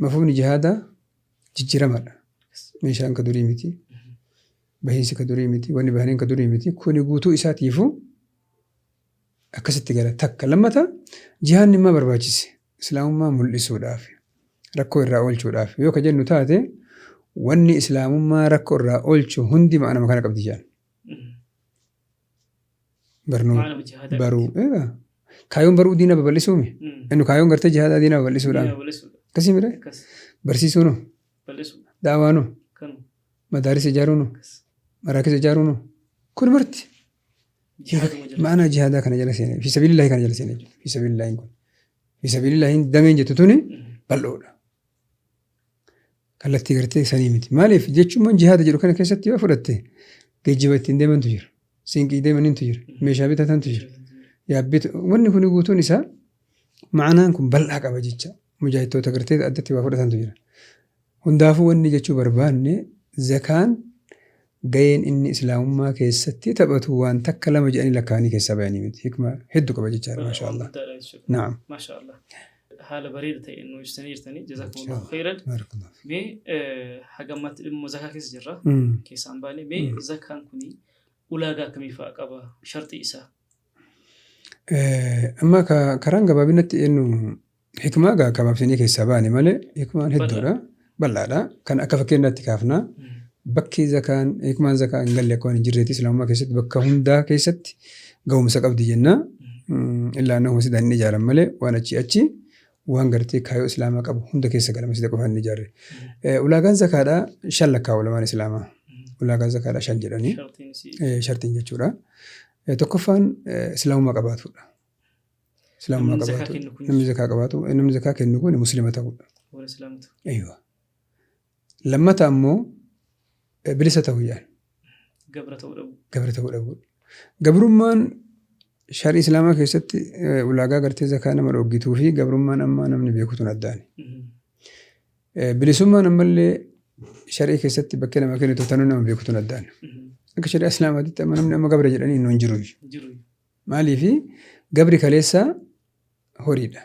mafhumni jihaadaa jijjiiramaadha. Meeshaan ka durii miti. Bahiinsi ka durii miti. Wanni bahaniin ka durii miti. Kuni guutuu isaatiifuu akkasitti gala. Takka lammata jihaanni immaa barbaachise. Islaamummaa mul'isuudhaaf rakkoo irraa oolchuudhaaf yoo ka jennu taate wanni islaamummaa rakkoo irraa oolchu hundi ma'anama kana qabdi jedhan. Barnoota Ma'anama jihaadaa baruu. Egaa kaayoon baruu diina babal'isuumi. Inni kaayoon gartee jihaadaa diina babal'isuudhaan. Diina babal'isuudha. Akkasii mire Akkas. barsiisuunoo Bal'isuudha. da'awaanoo Kanuma. madaaris ijaaruunoo Akkas. maraakis ijaaruunoo kun marti Jihaaduma jala. ma'anaa jihaadaa kana jala seenee fi sabiilillaahi kana jala seenee jechuudha. Fi sabiilillaahi kun fi sabiilillaahi dameen jettu tuni bal'oodha. Kallattii gartee sanii miti. Maaliif jechuun jihaada jedhu kana keessatti yoo fudhatte geejjiba ittiin deemantu jira. Siinqii deemaniintu jira. Meeshaa bitatantu jira. Yaabbitu wanni kun guutuun isaa ma'anaan kun bal'aa qaba jecha. Mujaahidtoota gartee addatti waa fudhatantu jira. Hundaafuu wanni jechuu barbaanne zakaan gaheen inni islaamummaa keessatti taphatu waan takka lama jedhanii lakkaa'anii keessaa bayanii miti. Hikma hedduu qaba jechaadha maashaa Allah. Guddaadha jechuudha. Naam. Maashaa Allah. Haala bareeda ta'een nu ibsitanii jirtanii. Jazakumullahu khairan. Baarakallahu. Mee haga ammaatti dhimma zakaa keessa jirra. Keessaan baane mee zakaan kuni ulaagaa akkamii fa'a qaba? Sharxii isaa. Amma karaan gabaabinatti eenyu hikmaa gaa gabaabsinee keessaa baane malee hikmaan hedduudha. Bal'aadha. Kan akka fakkeenyaatti kaafna. Bakki zakaan hikmaan zakaa hin galle akka waan hin jirreetti islaamummaa keessatti bakka hundaa keessatti ga'umsa qabdi jenna. Illaa annahu masjidaan hin ijaaran malee waan achii achi waan gartee kaayyoo islaamaa qabu hunda keessa gala masjida qofaan hin ijaarre. Ulaagaan zakaadhaa shan lakkaa'u ulamaan islaamaa. Ulaagaan zakaadhaa shan jedhanii Sharxiin isii. sharxiin jechuudha. Tokkoffaan islaamummaa qabaatudha. Islaamummaa Namni zakaa qabaatu. kennu kun Namni zakaa qabaatu namni zakaa kennu kun muslima ta'uudha. Warra islaamatu. Aywa. Lammata ammoo bilisa ta'uu jedhan. Gabra ta'uu dhabu. Gabra ta'uu dhabuudha. Gabrummaan sharii islaamaa keessatti ulaagaa gartee zakaa nama dhooggituu fi gabrummaan amma namni beeku tun addaani. Bilisummaan ammallee sharii keessatti bakkee nama kennitu tanuu nama beeku tun addaani. Akka shari'aa islaamaatitti amma namni amma gabra jedhanii inni hin jiru. Jiru. Maaliifi gabri kaleessa horiidha.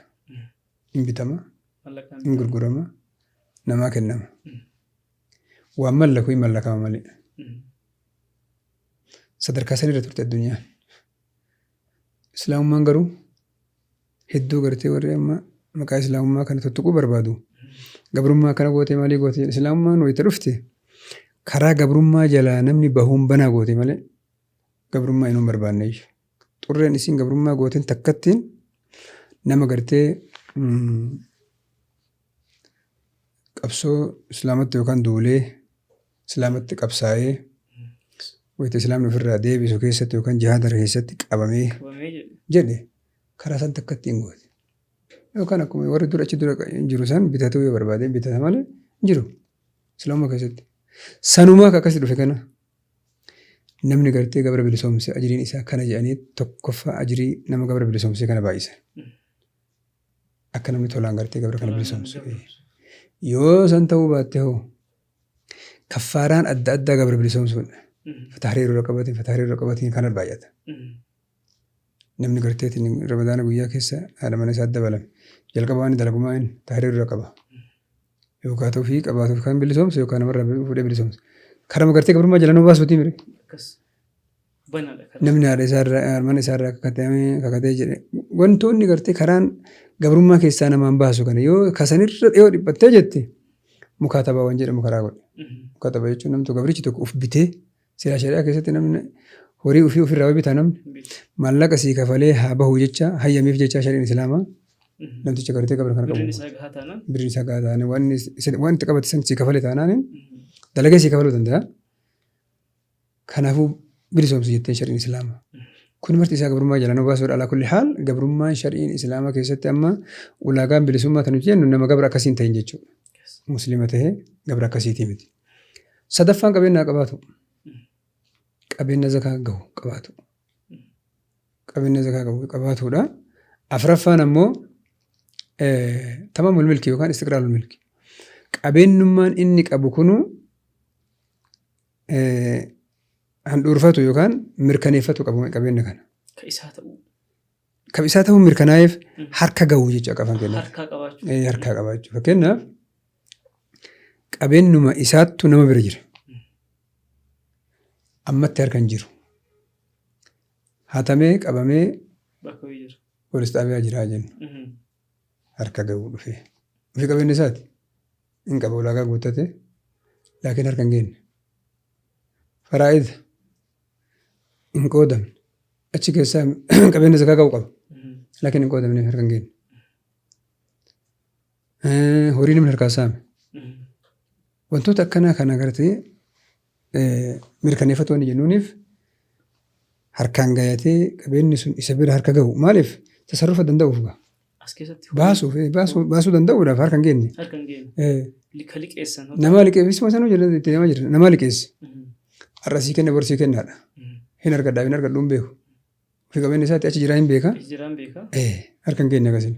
Hin bitama, Mallaqaan hin gurgurama, namaa kennama. Waan mallaku hin mallakama malee. Sadarkaa sanirra turte addunyaan. Islaamummaan garuu hedduu gartee warri amma maqaa islaamummaa kana tuttuquu barbaadu. Gabrummaa akkana gootee maalii gootee jedha. Islaamummaan wayita dhufte karaa gabrummaa jalaa namni bahuun banaa goote malee gabrummaa inuu hin barbaanne iyyuu. Xurreen isiin gabrummaa gooteen takkattiin nama gartee qabsoo islaamatti yookaan duulee islaamatti qabsaa'ee wayita islaamni ofirraa deebisu keessatti yookaan jihaada keessatti qabamee Qabamee jedhe. jedhe karaa san takkatti hin goote. Yookaan akkuma warri dura achi dura jiru san bitatuu yoo barbaade bitata malee hin jiru islaamummaa keessatti. Sanumaa akka akkasi dhufe kana namni gartee gabra bilisoomse ajriin isaa kana jedhanii tokkoffaa ajrii nama gabra bilisoomsee kana baay'isan. Akka namni tolaan gartee gabra kana Tolaan bilisoomsu. namni gabra Yoo san ta'uu baatte hoo kaffaaraan adda addaa gabra bilisoomsuudha. Fatahriiru raqabatiin fatahriiru raqabatiin kana baay'ata. Namni garteetiin ramadaana guyyaa keessa haadha mana isaa dabalame. Jalqaba waan dalagumaa inni tahriiru raqaba. Yookaan ta'uu qabaatuuf kan bilisoomsu yookaan namarraa fuudhee bilisoomsu. Karama gartee gabrummaa jala nu baasuutii mire. Akkas. Banaadha karaa. Namni haadha isaarraa mana isaarraa kakatee kakatee jedhe wantoonni gartee karaan gabrummaa keessaa namaan baasu kana yoo kasanirra dhiyoo dhiphattee jette mukaatabaa waan jedhamu karaa godhe. Mukaatabaa jechuun namni tokko gabrichi tokko of bitee silaa shari'aa keessatti namni Horii ofii ofirraa bitaa namni. Maallaqa sii kafalee haa bahu jecha hayyamiif jecha shariin Islaamaa namticha gartee gabra kana qabu. Birriin isaa gahaa taanaan. Birriin isaa gahaa taanaan waan waan itti qabate san sii kafale taanaan dalagee sii kafaluu danda'a. Kanaafuu bilisoomsi jetteen shariin Islaamaa. Kun marti isaa gabrummaa jalaa nu baasuudha. Alaa kulli haal gabrummaan shariin Islaamaa keessatti amma ulaagaan bilisummaa tan nuti jennu nama gabra akkasii hin ta'in jechuudha. Muslima tahee gabra akkasiitii miti. Sadaffaan qabeenyaa qabaatu. Qabeenya zakaa gahu qabaatu. Qabeenya zakaa gahu qabaatuudha. Afraffaan ammoo tamaamul milki yookaan istiqraalul milki. Qabeenyummaan inni qabu kunu handhuurfatu yookaan mirkaneeffatu qabu qabeenya kana. Ka isaa ta'uu. Kan isaa ta'uu mirkanaa'eef harka gahu jechuudha akka afaan keenyaatti. Harkaa qabaachuu. Harkaa qabaachuu. Fakkeenyaaf qabeenyuma isaattu nama bira jira. Ammatti harka hin jiru. Hatamee qabamee Bakka wayii jira. poolis xaabiyaa jira jennu. Harka gahuu dhufee. Ofii qabeenya isaati. Hin qaba ulaagaa guuttate. Laakiin harka hin geenye. Faraa'ida hin qoodamne. Achi keessaa qabeenya zakaa qabu qaba. Laakiin hin qoodamne harka hin geenye. Horii namni harkaa saame. Wantoota akkanaa kana gartee mirkaneeffatu wanni jennuuniif harkaan gayatee qabeenyi sun isa bira harka gahu. Maaliif tasarrufa danda'uuf gaa. As keessatti Baasuuf baasuu danda'uudhaaf harka hin geenye. Harka hin geenye. Ka liqeessan. Nama liqeessuma sanuu jira itti deemaa jira. Nama liqeesse. Har'a sii kenna bor sii kennaadha. Hin argadhaa hin argadhu hin beeku. Ofii qabeenya isaatti achi jiraa hin beeka. Achi jiraa hin beeka. Harka hin geenye akkasiin.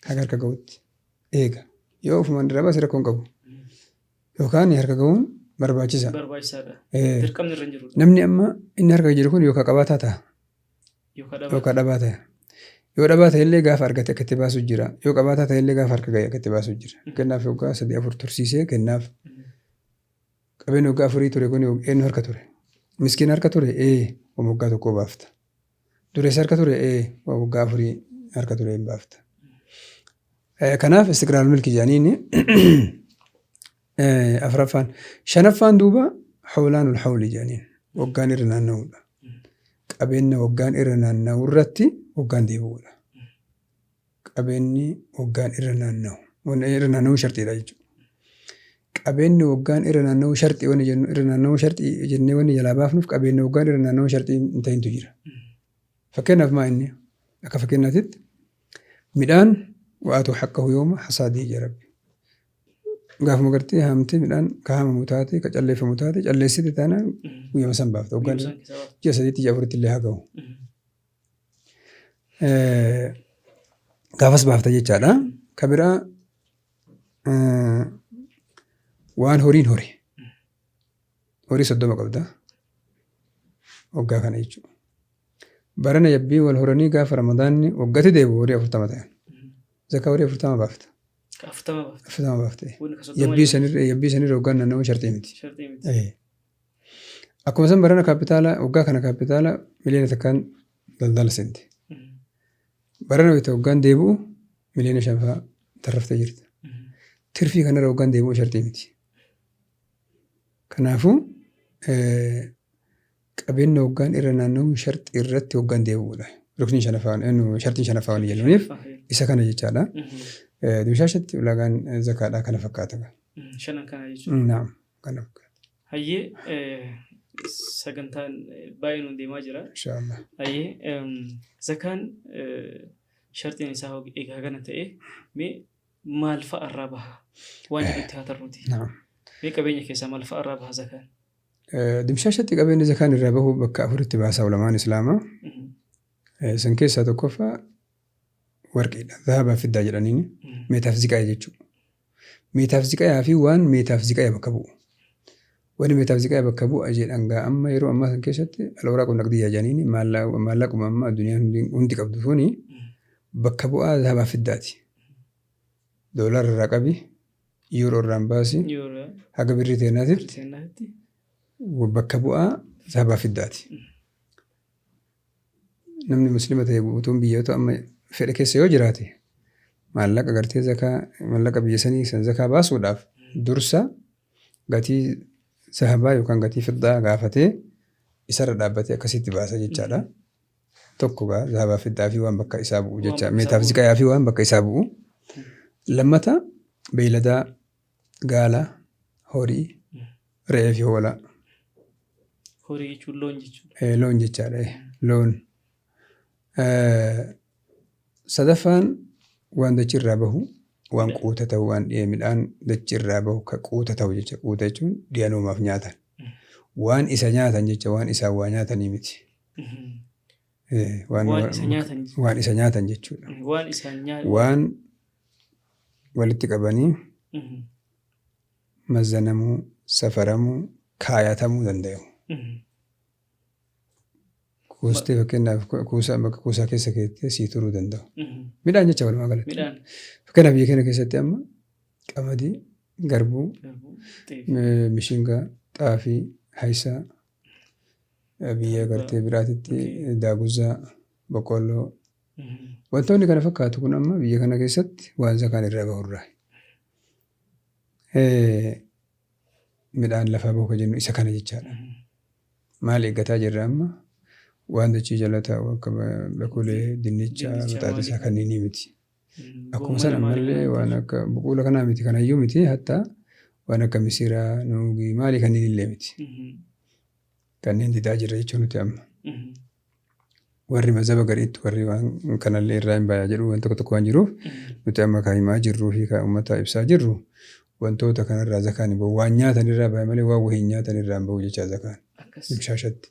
Haga harka gahutti eega. Yoo ofumaan irraa baase rakkoo hin qabu. Yookaan harka gahuun barbaachisa. Barbaachisaadha. Dirqamni irra hin jiru. Namni amma inni harka jiru kun yookaan qabaataa ta'a. Yookaan dhabaa. Yookaan dhabaa ta'a. Yoo dhabaa ta'e illee gaafa argate akka itti baasu jira. Yoo qabaataa ta'e illee gaafa harka gahe akka itti baasu jira. Kennaaf yookaan sadii afur tursiisee kennaaf. Qabeenya waggaa afurii ture kun eenyu harka ture? Miskiina harka ture? Ee, waggaa tokkoo baafta. Dureessa harka ture? Ee, waggaa afurii harka ture hin baafta. Kanaaf istiqraal milki jedhaniini afraffaan. Shanaffaan duuba hawlaanul hawli jedhaniin waggaan irra naanna'uudha. Qabeenya waggaan irra naanna'u irratti waggaan deebi'uudha. Qabeenyi waggaan irra naanna'u. Wanni irra naanna'uu sharxiidha jechuudha. Qabeenyi waggaan irra naanna'uu sharxii wanni jennu irra naanna'uu sharxii jennee wanni jalaa baafnuuf qabeenya waggaan irra naanna'uu sharxii hin ta'intu jira. Fakkeenyaaf maa inni akka fakkeenyaatitti midhaan wa'aatu haqqahu yooma hasaadii jedha Rabbi. Gaafuma gartee haamtee midhaan ka haamamu taate ka calleeffamu taate calleessite taanaan guyyama san baafta. Waggaan ji'a sadiitti ji'a afuritti illee haa ga'u. Gaafas baafta jechaadha. Ka biraa waan horiin hore. Horii 30 qabda. Waggaa kana jechuudha. Barana yabbii wal horanii gaafa ramadaanni waggatti deebi'u horii 40 ta'an. Zakaa horii 40 baafta. Ka 40 baafta. 40 baafte. Wanni ka 30 Yabbii sanirra yabbii sanirra waggaan naannawuu sharxii miti. Sharxii miti. Akkuma san barana kaapitaala waggaa kana kaapitaala 1 miliyoonaan daldala seente. Barana wayita waggaan deebi'u 5 miliyoona fa'aa tarraftee jirta. Tirfii kanarra waggaan deebi'u sharxii miti. Kanaafuu qabeenya waggaan irra naanna'u sharxii irratti waggaan deebi'uudha. Rukniin shanaffaan sharxiin shanaffaa waan jennuuniif isa kana jechaadha. Dimshaashatti ulaagaan zakaadhaa kana fakkaata. Shanan kana jechuudha. Naam kana fakkaata. Hayyee, sagantaan baay'ee nuun deemaa jira. Inshaallah. Hayyee, zakaan sharxiin isaa egaa kana ta'e mee maal fa'a irraa baha waan jedhutti haa tarruuti. Naam. Mee qabeenya keessaa maal fa'a irraa baha zakaan? Dimshaashatti qabeenyi zakaan irraa bahu bakka afuritti baasa ulamaan Islaamaa. San keessaa tokkoffaa warqiidha. Zahabaa fiddaa jedhaniini. Meetaaf ziqaya jechuudha. Meetaaf ziqayaa fi waan meetaaf ziqaya bakka bu'u. Wanni meetaaf ziqaya bakka bu'a jedhan gaa amma yeroo ammaa san keessatti alawraaqu naqdiyyaa jedhaniini maallaquma amma addunyaan hundi qabdu suni bakka bu'aa zahabaa fiddaati. Doolara irraa qabi, yuuroo irraan baasi, haga birrii teenaatitti bakka bu'aa zahabaa fiddaati. Namni muslima ta'e guutuun biyyoota amma fedhe keessa yoo jiraate maallaqa gartee zakaa maallaqa biyya sanii san zakaa baasuudhaaf dursa gatii zahabaa yookaan gatii fiddaa gaafatee Isarra dhaabbatee akkasitti baasa jechaadha. Tokko gaa zahabaa fiddaa fi waan bakka isaa bu'u jecha Waan bakka isaa meetaaf bu'u. ziqayaa fi waan bakka isaa bu'u. Lammata beeyladaa, gaala, horii, re'ee fi hoolaa. Horii jechuun loon jechuudha. Loon jechaadha. Loon. Sadaffaan waan dachii irraa bahu, waan quuta ta'u, waan midhaan dachii irraa bahu ka quuta ta'u jecha. Quuta jechuun dhiyanumaaf nyaatan. Waan isa nyaatan jecha, waan isaan waa nyaatanii miti. Waan Waan isa nyaatan jechuudha. Waan isa nyaatan jechuudha. Waan isaan nyaatan. Waan walitti qabanii mazzanamuu, safaramuu, kaayatamuu danda'u. Kuustee fakkeenyaaf kuusaa bakka kuusaa keessa keettee sii turuu danda'u. Midhaan jecha walumaa galatti. Midhaan. Fakkeenyaaf biyya keenya keessatti amma qamadii, garbuu, Garbuu, xeef. Mishingaa, xaafii, hayisaa, biyya gartee biraatitti daaguzaa, boqqolloo. Wantoonni kana fakkaatu kun amma biyya kana keessatti waan zakaan irraa bahurraa. Midhaan lafaa bahu kan jennu isa kana jechaadha. Maal eeggataa jirra amma? Waan dachii jala taa'u akka bakulee, dinnichaa, Dinnicha maxaaxisaa maali? kanneenii miti. Akkuma Goommana sana maali ammallee kana waan akka buquula kanaa miti, kanayyuu miti, hattaa waan akka misiraa, nuugii maali kanneen illee miti. Kanneen didaa jirra jechuun nuti amma. Warri mazhaba gariitti warri waan kanallee irraa hin bayaa jedhu waan tokko tokko waan jiruuf, nuti amma kan himaa jirruu fi kan uummata ibsaa jirru wantoota kanarraa zakaan hin bahu. Waan nyaatan irraa bahe malee waan wahii hin nyaatan irraa hin bahu jechaa zakaan. Akkas. Dimshaashatti.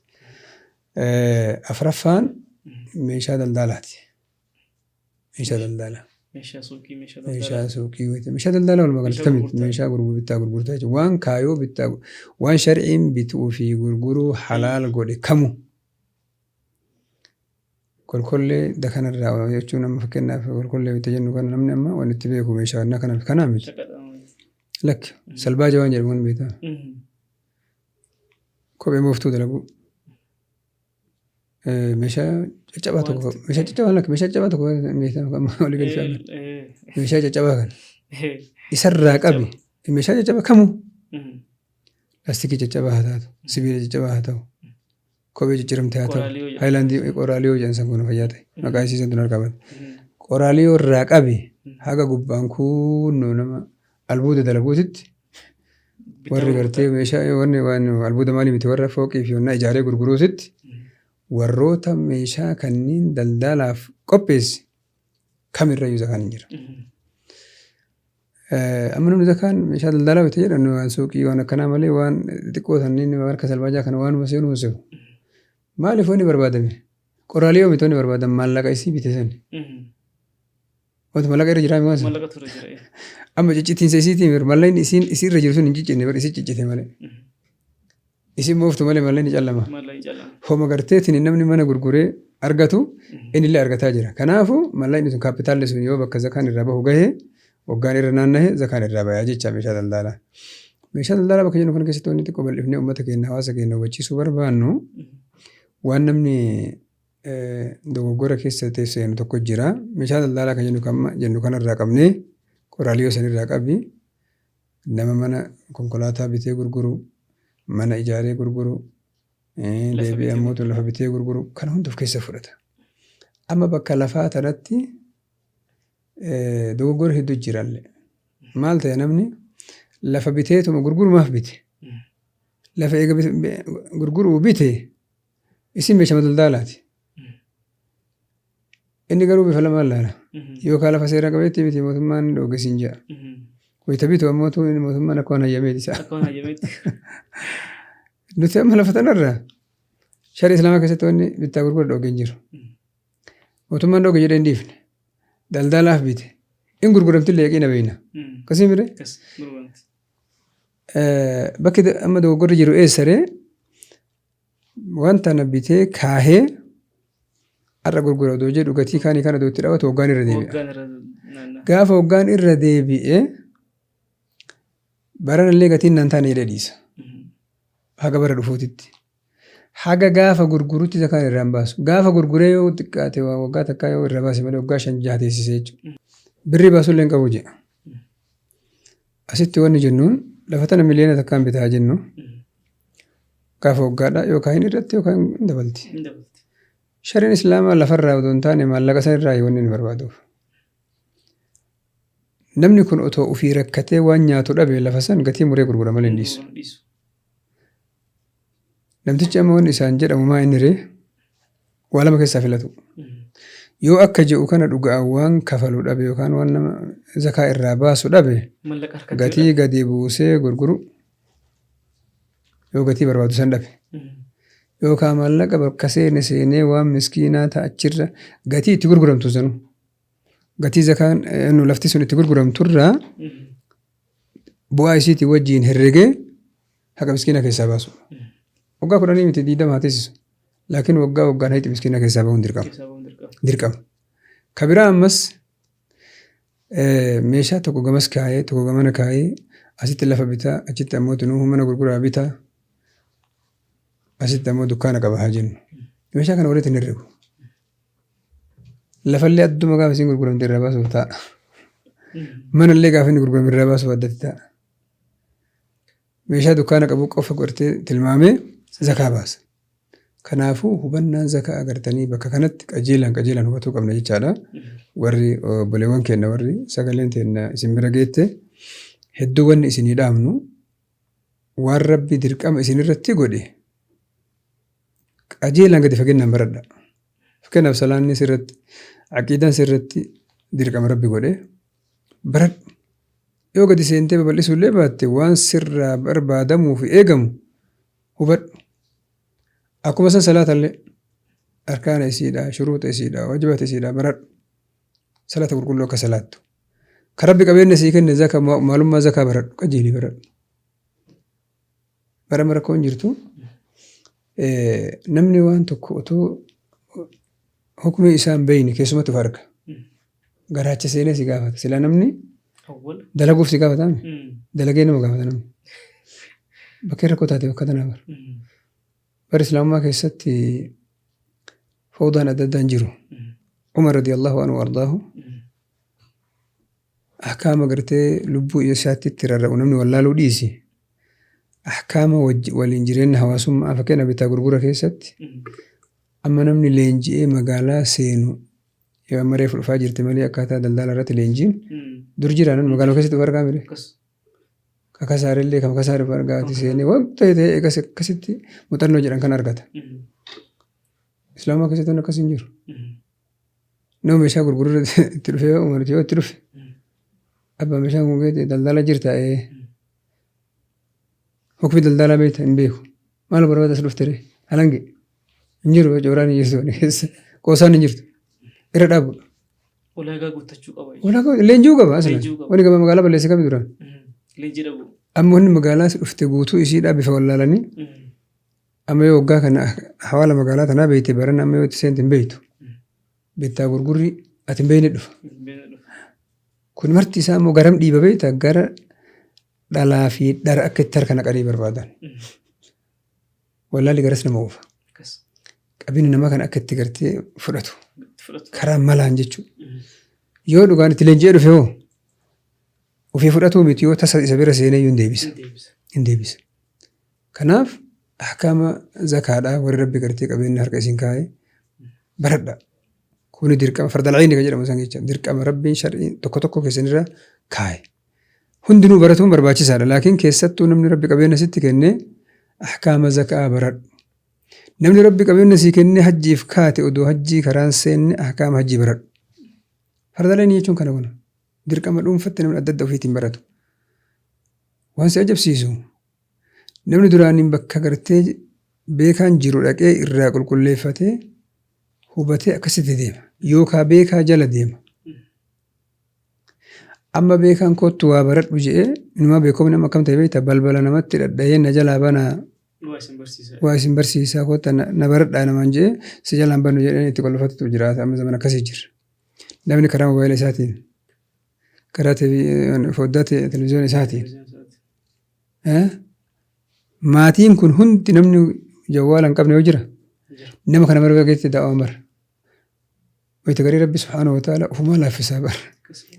Afraffaan meeshaa daldalaati. Meeshaa daldalaa. Meeshaa suuqii, meeshaa Meeshaa daldalaa. suuqii, meeshaa daldalaa walumaa galatti Meeshaa kamitti gurgurtaa. Meeshaa bittaa gurgurtaa jechuudha. Waan kaayoo bittaa waan shar'iin bituu fi gurguruu halaal godhe kamu. Kolkollee dakanarraa jechuun amma fakkeenyaaf kolkollee bitta jennu kana namni amma waan itti beeku meeshaa kana kanaa miti. Shaqaxa. Lakki salbaaja waan jedhamu kan beektaa. Kophee mooftuu dalaguu. Meeshaa caccabaa tokko, meeshaa caccabaa, lakki meeshaa caccabaa tokko meeshaa amma walii galchaa meeshaa caccabaa kana isarraa qabi meeshaa caccabaa kamuu laastikii caccabaa haa taatu, sibiila caccabaa haa ta'u, kophee cicciramte haa ta'u, Qoraaliyoo jedhama. Haayilaandii qoraaliyoo jedhan san kun fayyaa ta'e maqaa isiisan tun harkaa bade. Qoraaliyoo irraa qabi haga gubbaan kunnoo nama albuuda dalaguutitti warri gartee meeshaa wanni waan albuuda maalii miti, warra fooqii fi onnaa ijaaree gurguruutitti warroota meeshaa kanneen daldalaaf qopheesse kamirrayyuu zakaan hin jira. Amma namni zakaan meeshaa daldalaa bite jedhan waan suuqii waan akkanaa malee waan xixiqqoo sanniin harka salbaajaa kana waanuma seenuu seenu. Maaliif wanni barbaadame? Qoraaliyoo miti wanni barbaadan, maallaqa isii bite sani. Wanti maallaqa irra jiraa waan sana. Maallaqa ture jira. Amma ciccitiinsa isiitiin maallaqni isiin isii irra jiru sun hin ciccinne bar, isii ciccite malee. Isin mooftu malee maallaqni callama. Maallaqni callama. Homa garteetiin namni mana gurguree argatu innillee argataa jira. Kanaafuu maallaqni sun, kaapitaalli sun yoo bakka zakaan irraa bahu gahee, waggaan irra naanna'e, zakaan irraa bayaa jecha meeshaa daldalaa. Meeshaa daldalaa bakka jennu kana keessatti wanni xiqqoo bal'ifnee uummata keenya, hawaasa keenya hubachiisuu barbaannu, waan namni dogoggora keessa seenu tokko jira. Meeshaa daldalaa kan jennu kan jennu kanarraa qabnee qoraaliyoo sanirraa qabi nama mana konkolaataa bitee gurguru, mana ijaaree gurguru, Lafa deebi'ee bitee ammoo lafa bitee gurguru kana hunda of keessa fudhata. Amma bakka lafaa tanatti dogoggora hedduu jirallee. Maal ta'e, namni lafa biteetuma gurgurumaaf bite. Lafa eega gurguruu bite isin meeshaa daldalaati. Inni garuu bifa lamaan laala. Yookaan lafa seera qabeetti miti, mootummaan dhoogesiin jedha. Wayita bitu ammoo mootummaan akka waan hayyameeti isa. Akka waan hayyameetti. Nuti amma lafa tanarraa sharii islaamaa keessatti wanni bittaa gurgura dhoogee hin jiru. Mootummaan dhooge jedhee hin dhiifne. Daldalaaf bite. In gurguramti illee yaqiina beekna. Akkasii mire? Akkas gurguramti. Bakki amma dogoggorri jiru eessaree? Wanta na bitee kaahee har'a gurgura odoo jedhu gatii kaanii kana odoo itti dhaabatu waggaan irra deebi'a. Waggaan irra naanna'a. Gaafa waggaan irra deebi'e baranallee gatiin naan taane jedhee dhiisa. Haga bara dhufuutitti. Haga gaafa gurgurutti zakaan irraa hin baasu. Gaafa gurguree yoo xiqqaate waggaa takkaa yoo irra baase malee waggaa 5-6 teessisee jechuudha. Birrii baasullee hin qabu jedha. Asitti wanni jennuun lafa tana 1 miliyoona bitaa jennu. Gaafa waggaadhaa yookaan hin irratti yookaan hin dabalti. Hin dabalti. Shariin Islaamaa lafarraa otoo hin taane maallaqa san irraa wanni inni barbaaduuf. Namni kun otoo ofii rakkatee waan nyaatu dhabe lafa san gatii muree gurgura malee hin dhiisu. Dhiisu. Namtichi amma wanni isaan jedhamu maa inni ree waa lama keessaa filatu. Yoo akka jedhu kana dhugaan waan kafalu dhabe yookaan waan nama zakaa irraa baasu dhabe Mallaqa harkatti gatii gadi buusee gurguru yoo gatii barbaadu san dhabe. Yookaan maallaqa bakka seene seenee waan miskiinaa ta'a achirra gatii itti gurguramtu sanu gatii zakaan lafti sun itti gurguramturraa bu'aa isiitii wajjiin herregee haqa miskiina keessaa baasu. Waggaa 10 miti 20 haa teessisu. Laakiin waggaa waggaan haqi miskiina keessaa bahuun dirqama. Keessaa bahuun dirqama. Dirqama. Ka biraa ammas meeshaa tokko gamas kaayee tokko gamana kaayee asitti lafa bitaa achitti ammoo tunuu mana gurguraa bitaa asitti ammoo dukkaana qaba haa jennu. Meeshaa kana walitti hin herregu. Lafallee adduma gaafa isiin gurguramte irraa baasuuf ta'a. Manallee gaafa inni gurgurame irraa baasuuf addatti ta'a. Meeshaa dukkaana qabu qofa godhatee tilmaamee zakaa baasa. Kanaafuu hubannaan zakaa agartanii bakka kanatti qajeelaan qajeelaan hubatuu qabna jechaadha. Warri obboleewwan keenya warri sagaleen teenya isin bira geette hedduu wanni isinii dhaamnu waan Rabbi dirqama isinirratti godhe qajeelaan gadi fageenyaan baradha. Fakkeenyaaf salaanni sirratti aqiidaan sirratti dirqama Rabbi godhe baradhu. Yoo gadi seentee babal'isuu illee baatte waan sirraa barbaadamuu fi eegamu hubadhu. Akkuma san salaatallee arkaana isiidha, shuruuxa isiidha, waajibaata isiidha baradhu. Salaata qulqulluu akka salaattu. Ka Rabbi qabeenya sii kenne zaka maalummaa zakaa baradhu qajeelii baradhu. Barama rakkoon jirtu namni waan tokko otoo hukmii isaa hin beekne keessumatti of arga. Garaacha seenee si gaafata. Silaa namni Awwal. dalaguuf si gaafata mi? Dalagee nama gaafata namni. Bakkee rakkoo taate bakka tanaa bara. Bara Islaamummaa keessatti fawdaan adda addaan jiru. Umar radiyallahu anhu ardaahu ahkaama gartee lubbuu isaatti itti rarra'u namni wallaaluu dhiisi. Ahkaama waliin jireenya hawaasummaa fakkeenya bitaa gurgura keessatti amma namni leenji'ee magaalaa seenu yoo amma reefu dhufaa jirti malee akkaataa daldala irratti leenjiin dur jira namni magaalaa keessatti of argaa mire. Akkas. Kakasaarillee kan kasaare of argaati seenee waan ta'e ta'e eegas akkasitti muuxannoo jedhan kan argata. Islaamaa keessatti waan akkas hin jiru. Nama meeshaa gurguruu itti dhufee Umar yoo itti dhufe abbaa meeshaan kun geete daldala jirta ee hukmi daldalaa beekta hin beeku maal barbaada as dhufte ree halange hin jiru cooraan hin jirtu keessa qoosaan hin jirtu irra dhaabudha. Ulaagaa guuttachuu qaba. Ulaagaa leenji'uu qaba aslan. Leenji'uu qaba. Wani gaba magaalaa balleesse kami duraan. Leenjii dhabuu. Amma wanni magaalaa dhufte guutuu isiidhaa bifa wallaalanii amma yoo waggaa kana hawaala magaalaa tanaa beekte baran amma yoo itti seente hin beektu. Bittaa gurgurri ati hin beekne dhufa. Kun marti isaa immoo garam dhiiba beekta gara dhalaa fi dhara akka itti harka naqanii barbaadan. Wallaalli garas nama oofa. Akkas. Qabeenya namaa kana akka itti gartee fudhatu. Itti fudhatu. Karaa malaan jechuudha. Yoo dhugaan itti leenji'ee dhufe hoo ofii fudhatuu miti yoo tasa isa bira seenee iyyuu hin deebisa. Hin deebisa. Hin deebisa. Kanaaf ahkaama zakaadhaa warri Rabbi gartee qabeenya harka isin kaa'e baradha. Kuni dirqama fardal ayni kan jedhamu san jecha dirqama Rabbiin shar'ii tokko tokko keessanirra kaa'e. Hundinuu baratuun barbaachisaadha. Laakiin keessattuu namni Rabbi qabeenya sitti kenne ahkaama zakaa baradhu. Namni Rabbi qabeenya sii kenne hajjiif kaate odoo hajjii karaan seenne ahkaama hajjii baradhu. Fardal ayni jechuun kana kuna. Dirqama dhuunfatti namni adda adda ofiitiin baratu. Waan si ajabsiisu namni duraaniin bakka gartee beekaan jiru dhaqee irraa qulqulleeffatee hubatee akkasitti deema. Yookaa beekaa jala deema. Amma beekaan kottu waa baradhu je'ee inumaa beekomni amma akkam ta'e beekta balbala namatti dhadhahee na jalaa banaa Waa isin barsiisa. waa isin barsiisaa kotta na baradhaa namaan je'ee si jalaan banu jedhanii itti qolfatutu jiraata amma zaman akkasii jira. Namni karaa mobaayila isaatiin karaa foddaa televiziyoona isaatiin maatiin kun hundi namni jawwaala hin qabne yoo jira nama kana mara geesse daawaan bara. Wayita garii Rabbi subhaanahu wa ta'ala ofumaa laaffisaa bara.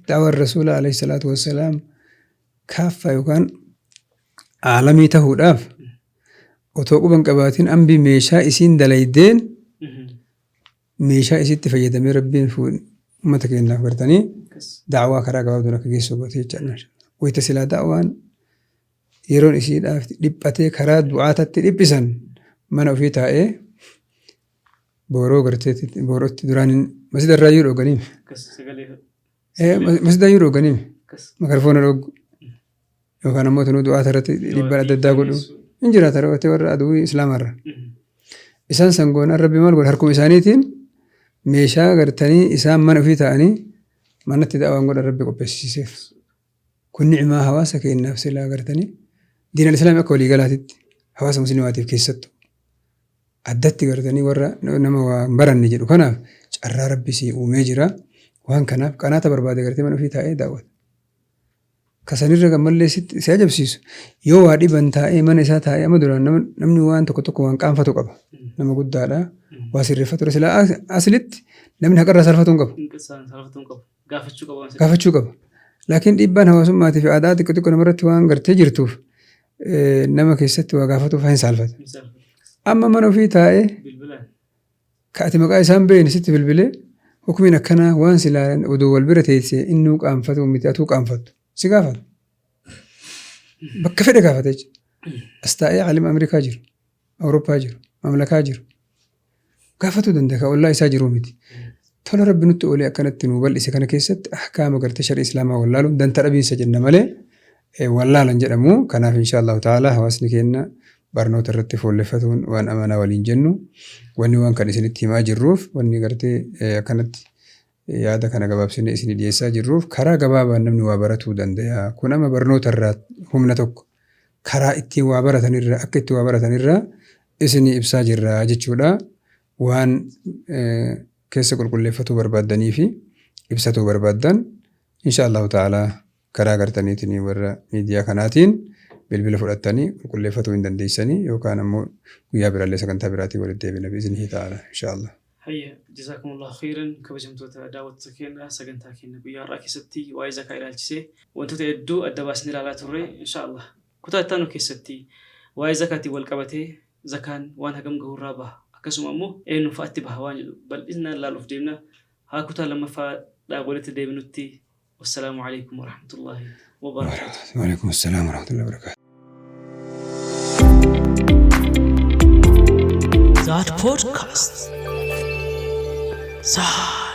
Daawaan Rasuula alayhi salaatu wassalaam kaaffaa yookaan aalamii tahuudhaaf Otoo quba hin qabaatin ambi meeshaa isiin dalaydeen meeshaa isitti fayyadamee Rabbiin uummata keenyaaf gartanii da'waa karaa gabaabduun akka geessu goote jechaadha. Wayita silaa da'waan yeroon isiidhaaf dhiphatee karaa du'aatatti dhiphisan mana ofii taa'ee booroo gartee boorootti duraan masjida irraa iyyuu dhooganii masjida iyyuu dhooganii makarfoona dhooggu yookaan ammoo tunuu du'aata irratti dhiibbaan adda addaa godhu hin jiraata raawwatee warra aduwwii islaamarra. Isaan sangoon Rabbi maal godha harkuma isaaniitiin meeshaa gartanii isaan mana ofii taa'anii manatti da'awaan godhan Rabbi qopheessisiiseef. Kun ni'maa hawaasa keenyaaf silaa gartanii diinal islaamii akka waliigalaatitti hawaasa musliimaatiif keessattuu addatti gartanii warra nama waa hin baranne jedhu kanaaf carraa Rabbi sii uumee jira. Waan kanaaf qanaata barbaade gartee mana ofii taa'ee daawwata. Ka sanirra gammallee sitti si ajabsiisu yoo waa dhiban taa'ee mana isaa taa'ee amma duraan namni waan tokko tokko waan qaanfatu qaba. Nama guddaadha. Waa sirreeffatu irra silaa aslitti namni haqarraa salfatuu hin qabu. Salfatuu hin qabu. Gaafachuu qaba. Gaafachuu qaba. Laakiin dhiibbaan hawaasummaatii fi aadaa xiqqoo xiqqoo namarratti waan gartee jirtuuf nama keessatti waa gaafatuuf hin saalfata. Amma mana ofii taa'ee ka ati maqaa isaan beekne sitti bilbilee hukumiin akkanaa waan silaa odoo wal bira teessee innuu qaanfatu miti atuu qaanfattu si gaafata. Bakka fedhe gaafata jechuudha. As taa'ee aalima Ameerikaa jiru, Awurooppaa jiru, mamlakaa jiru gaafatuu danda'a ka ollaa isaa jiruu miti. Tola Rabbi nutti oolee akkanatti nuu bal'ise kana keessatti ahkaama gartee sharii Islaamaa wallaaluun danta dhabiinsa jenna malee wallaalan jedhamu. Kanaaf insha Allahu ta'ala hawaasni keenya barnoota irratti fuulleffatuun waan amanaa waliin jennu wanni waan kan isinitti himaa jirruuf wanni gartee akkanatti yaada kana gabaabsinee isinii dhiyeessaa jirruuf karaa gabaabaan namni waa baratuu danda'a. Kun amma barnoota irraa humna tokko karaa ittiin waa baratan irraa akka itti waa baratan irraa isinii ibsaa jirra jechuudha. Waan keessa qulqulleeffatuu barbaaddanii fi ibsatuu barbaaddan insha Allahu ta'ala karaa gartaniitiin warra miidiyaa kanaatiin bilbila fudhattanii qulqulleeffatuu hin dandeessanii yookaan ammoo guyyaa biraallee sagantaa biraatiin walitti deebina bi'iznihi ta'ala insha Allah. Hayya, jazakumullahu khairan. Kabajamtoota daawwattoota keenya, sagantaa keenya guyyaa har'aa keessatti waa'ee zakaa ilaalchisee wantoota hedduu adda baasnee ilaalaa turre. Insha Allah kutaa itti aanu keessatti waa'ee zakaatiin wal qabatee zakaan waan hagam gahurraa baha, akkasuma ammoo eenyu fa'atti baha waan jedhu bal'inaan ilaaluuf deemna. Haa kutaa lammaffaadhaa walitti deebinutti, wassalaamu alaikum warahmatullahi wabarakaatuh. Waalaikum assalam warahmatullahi wabarakatuh. That podcast. Zad.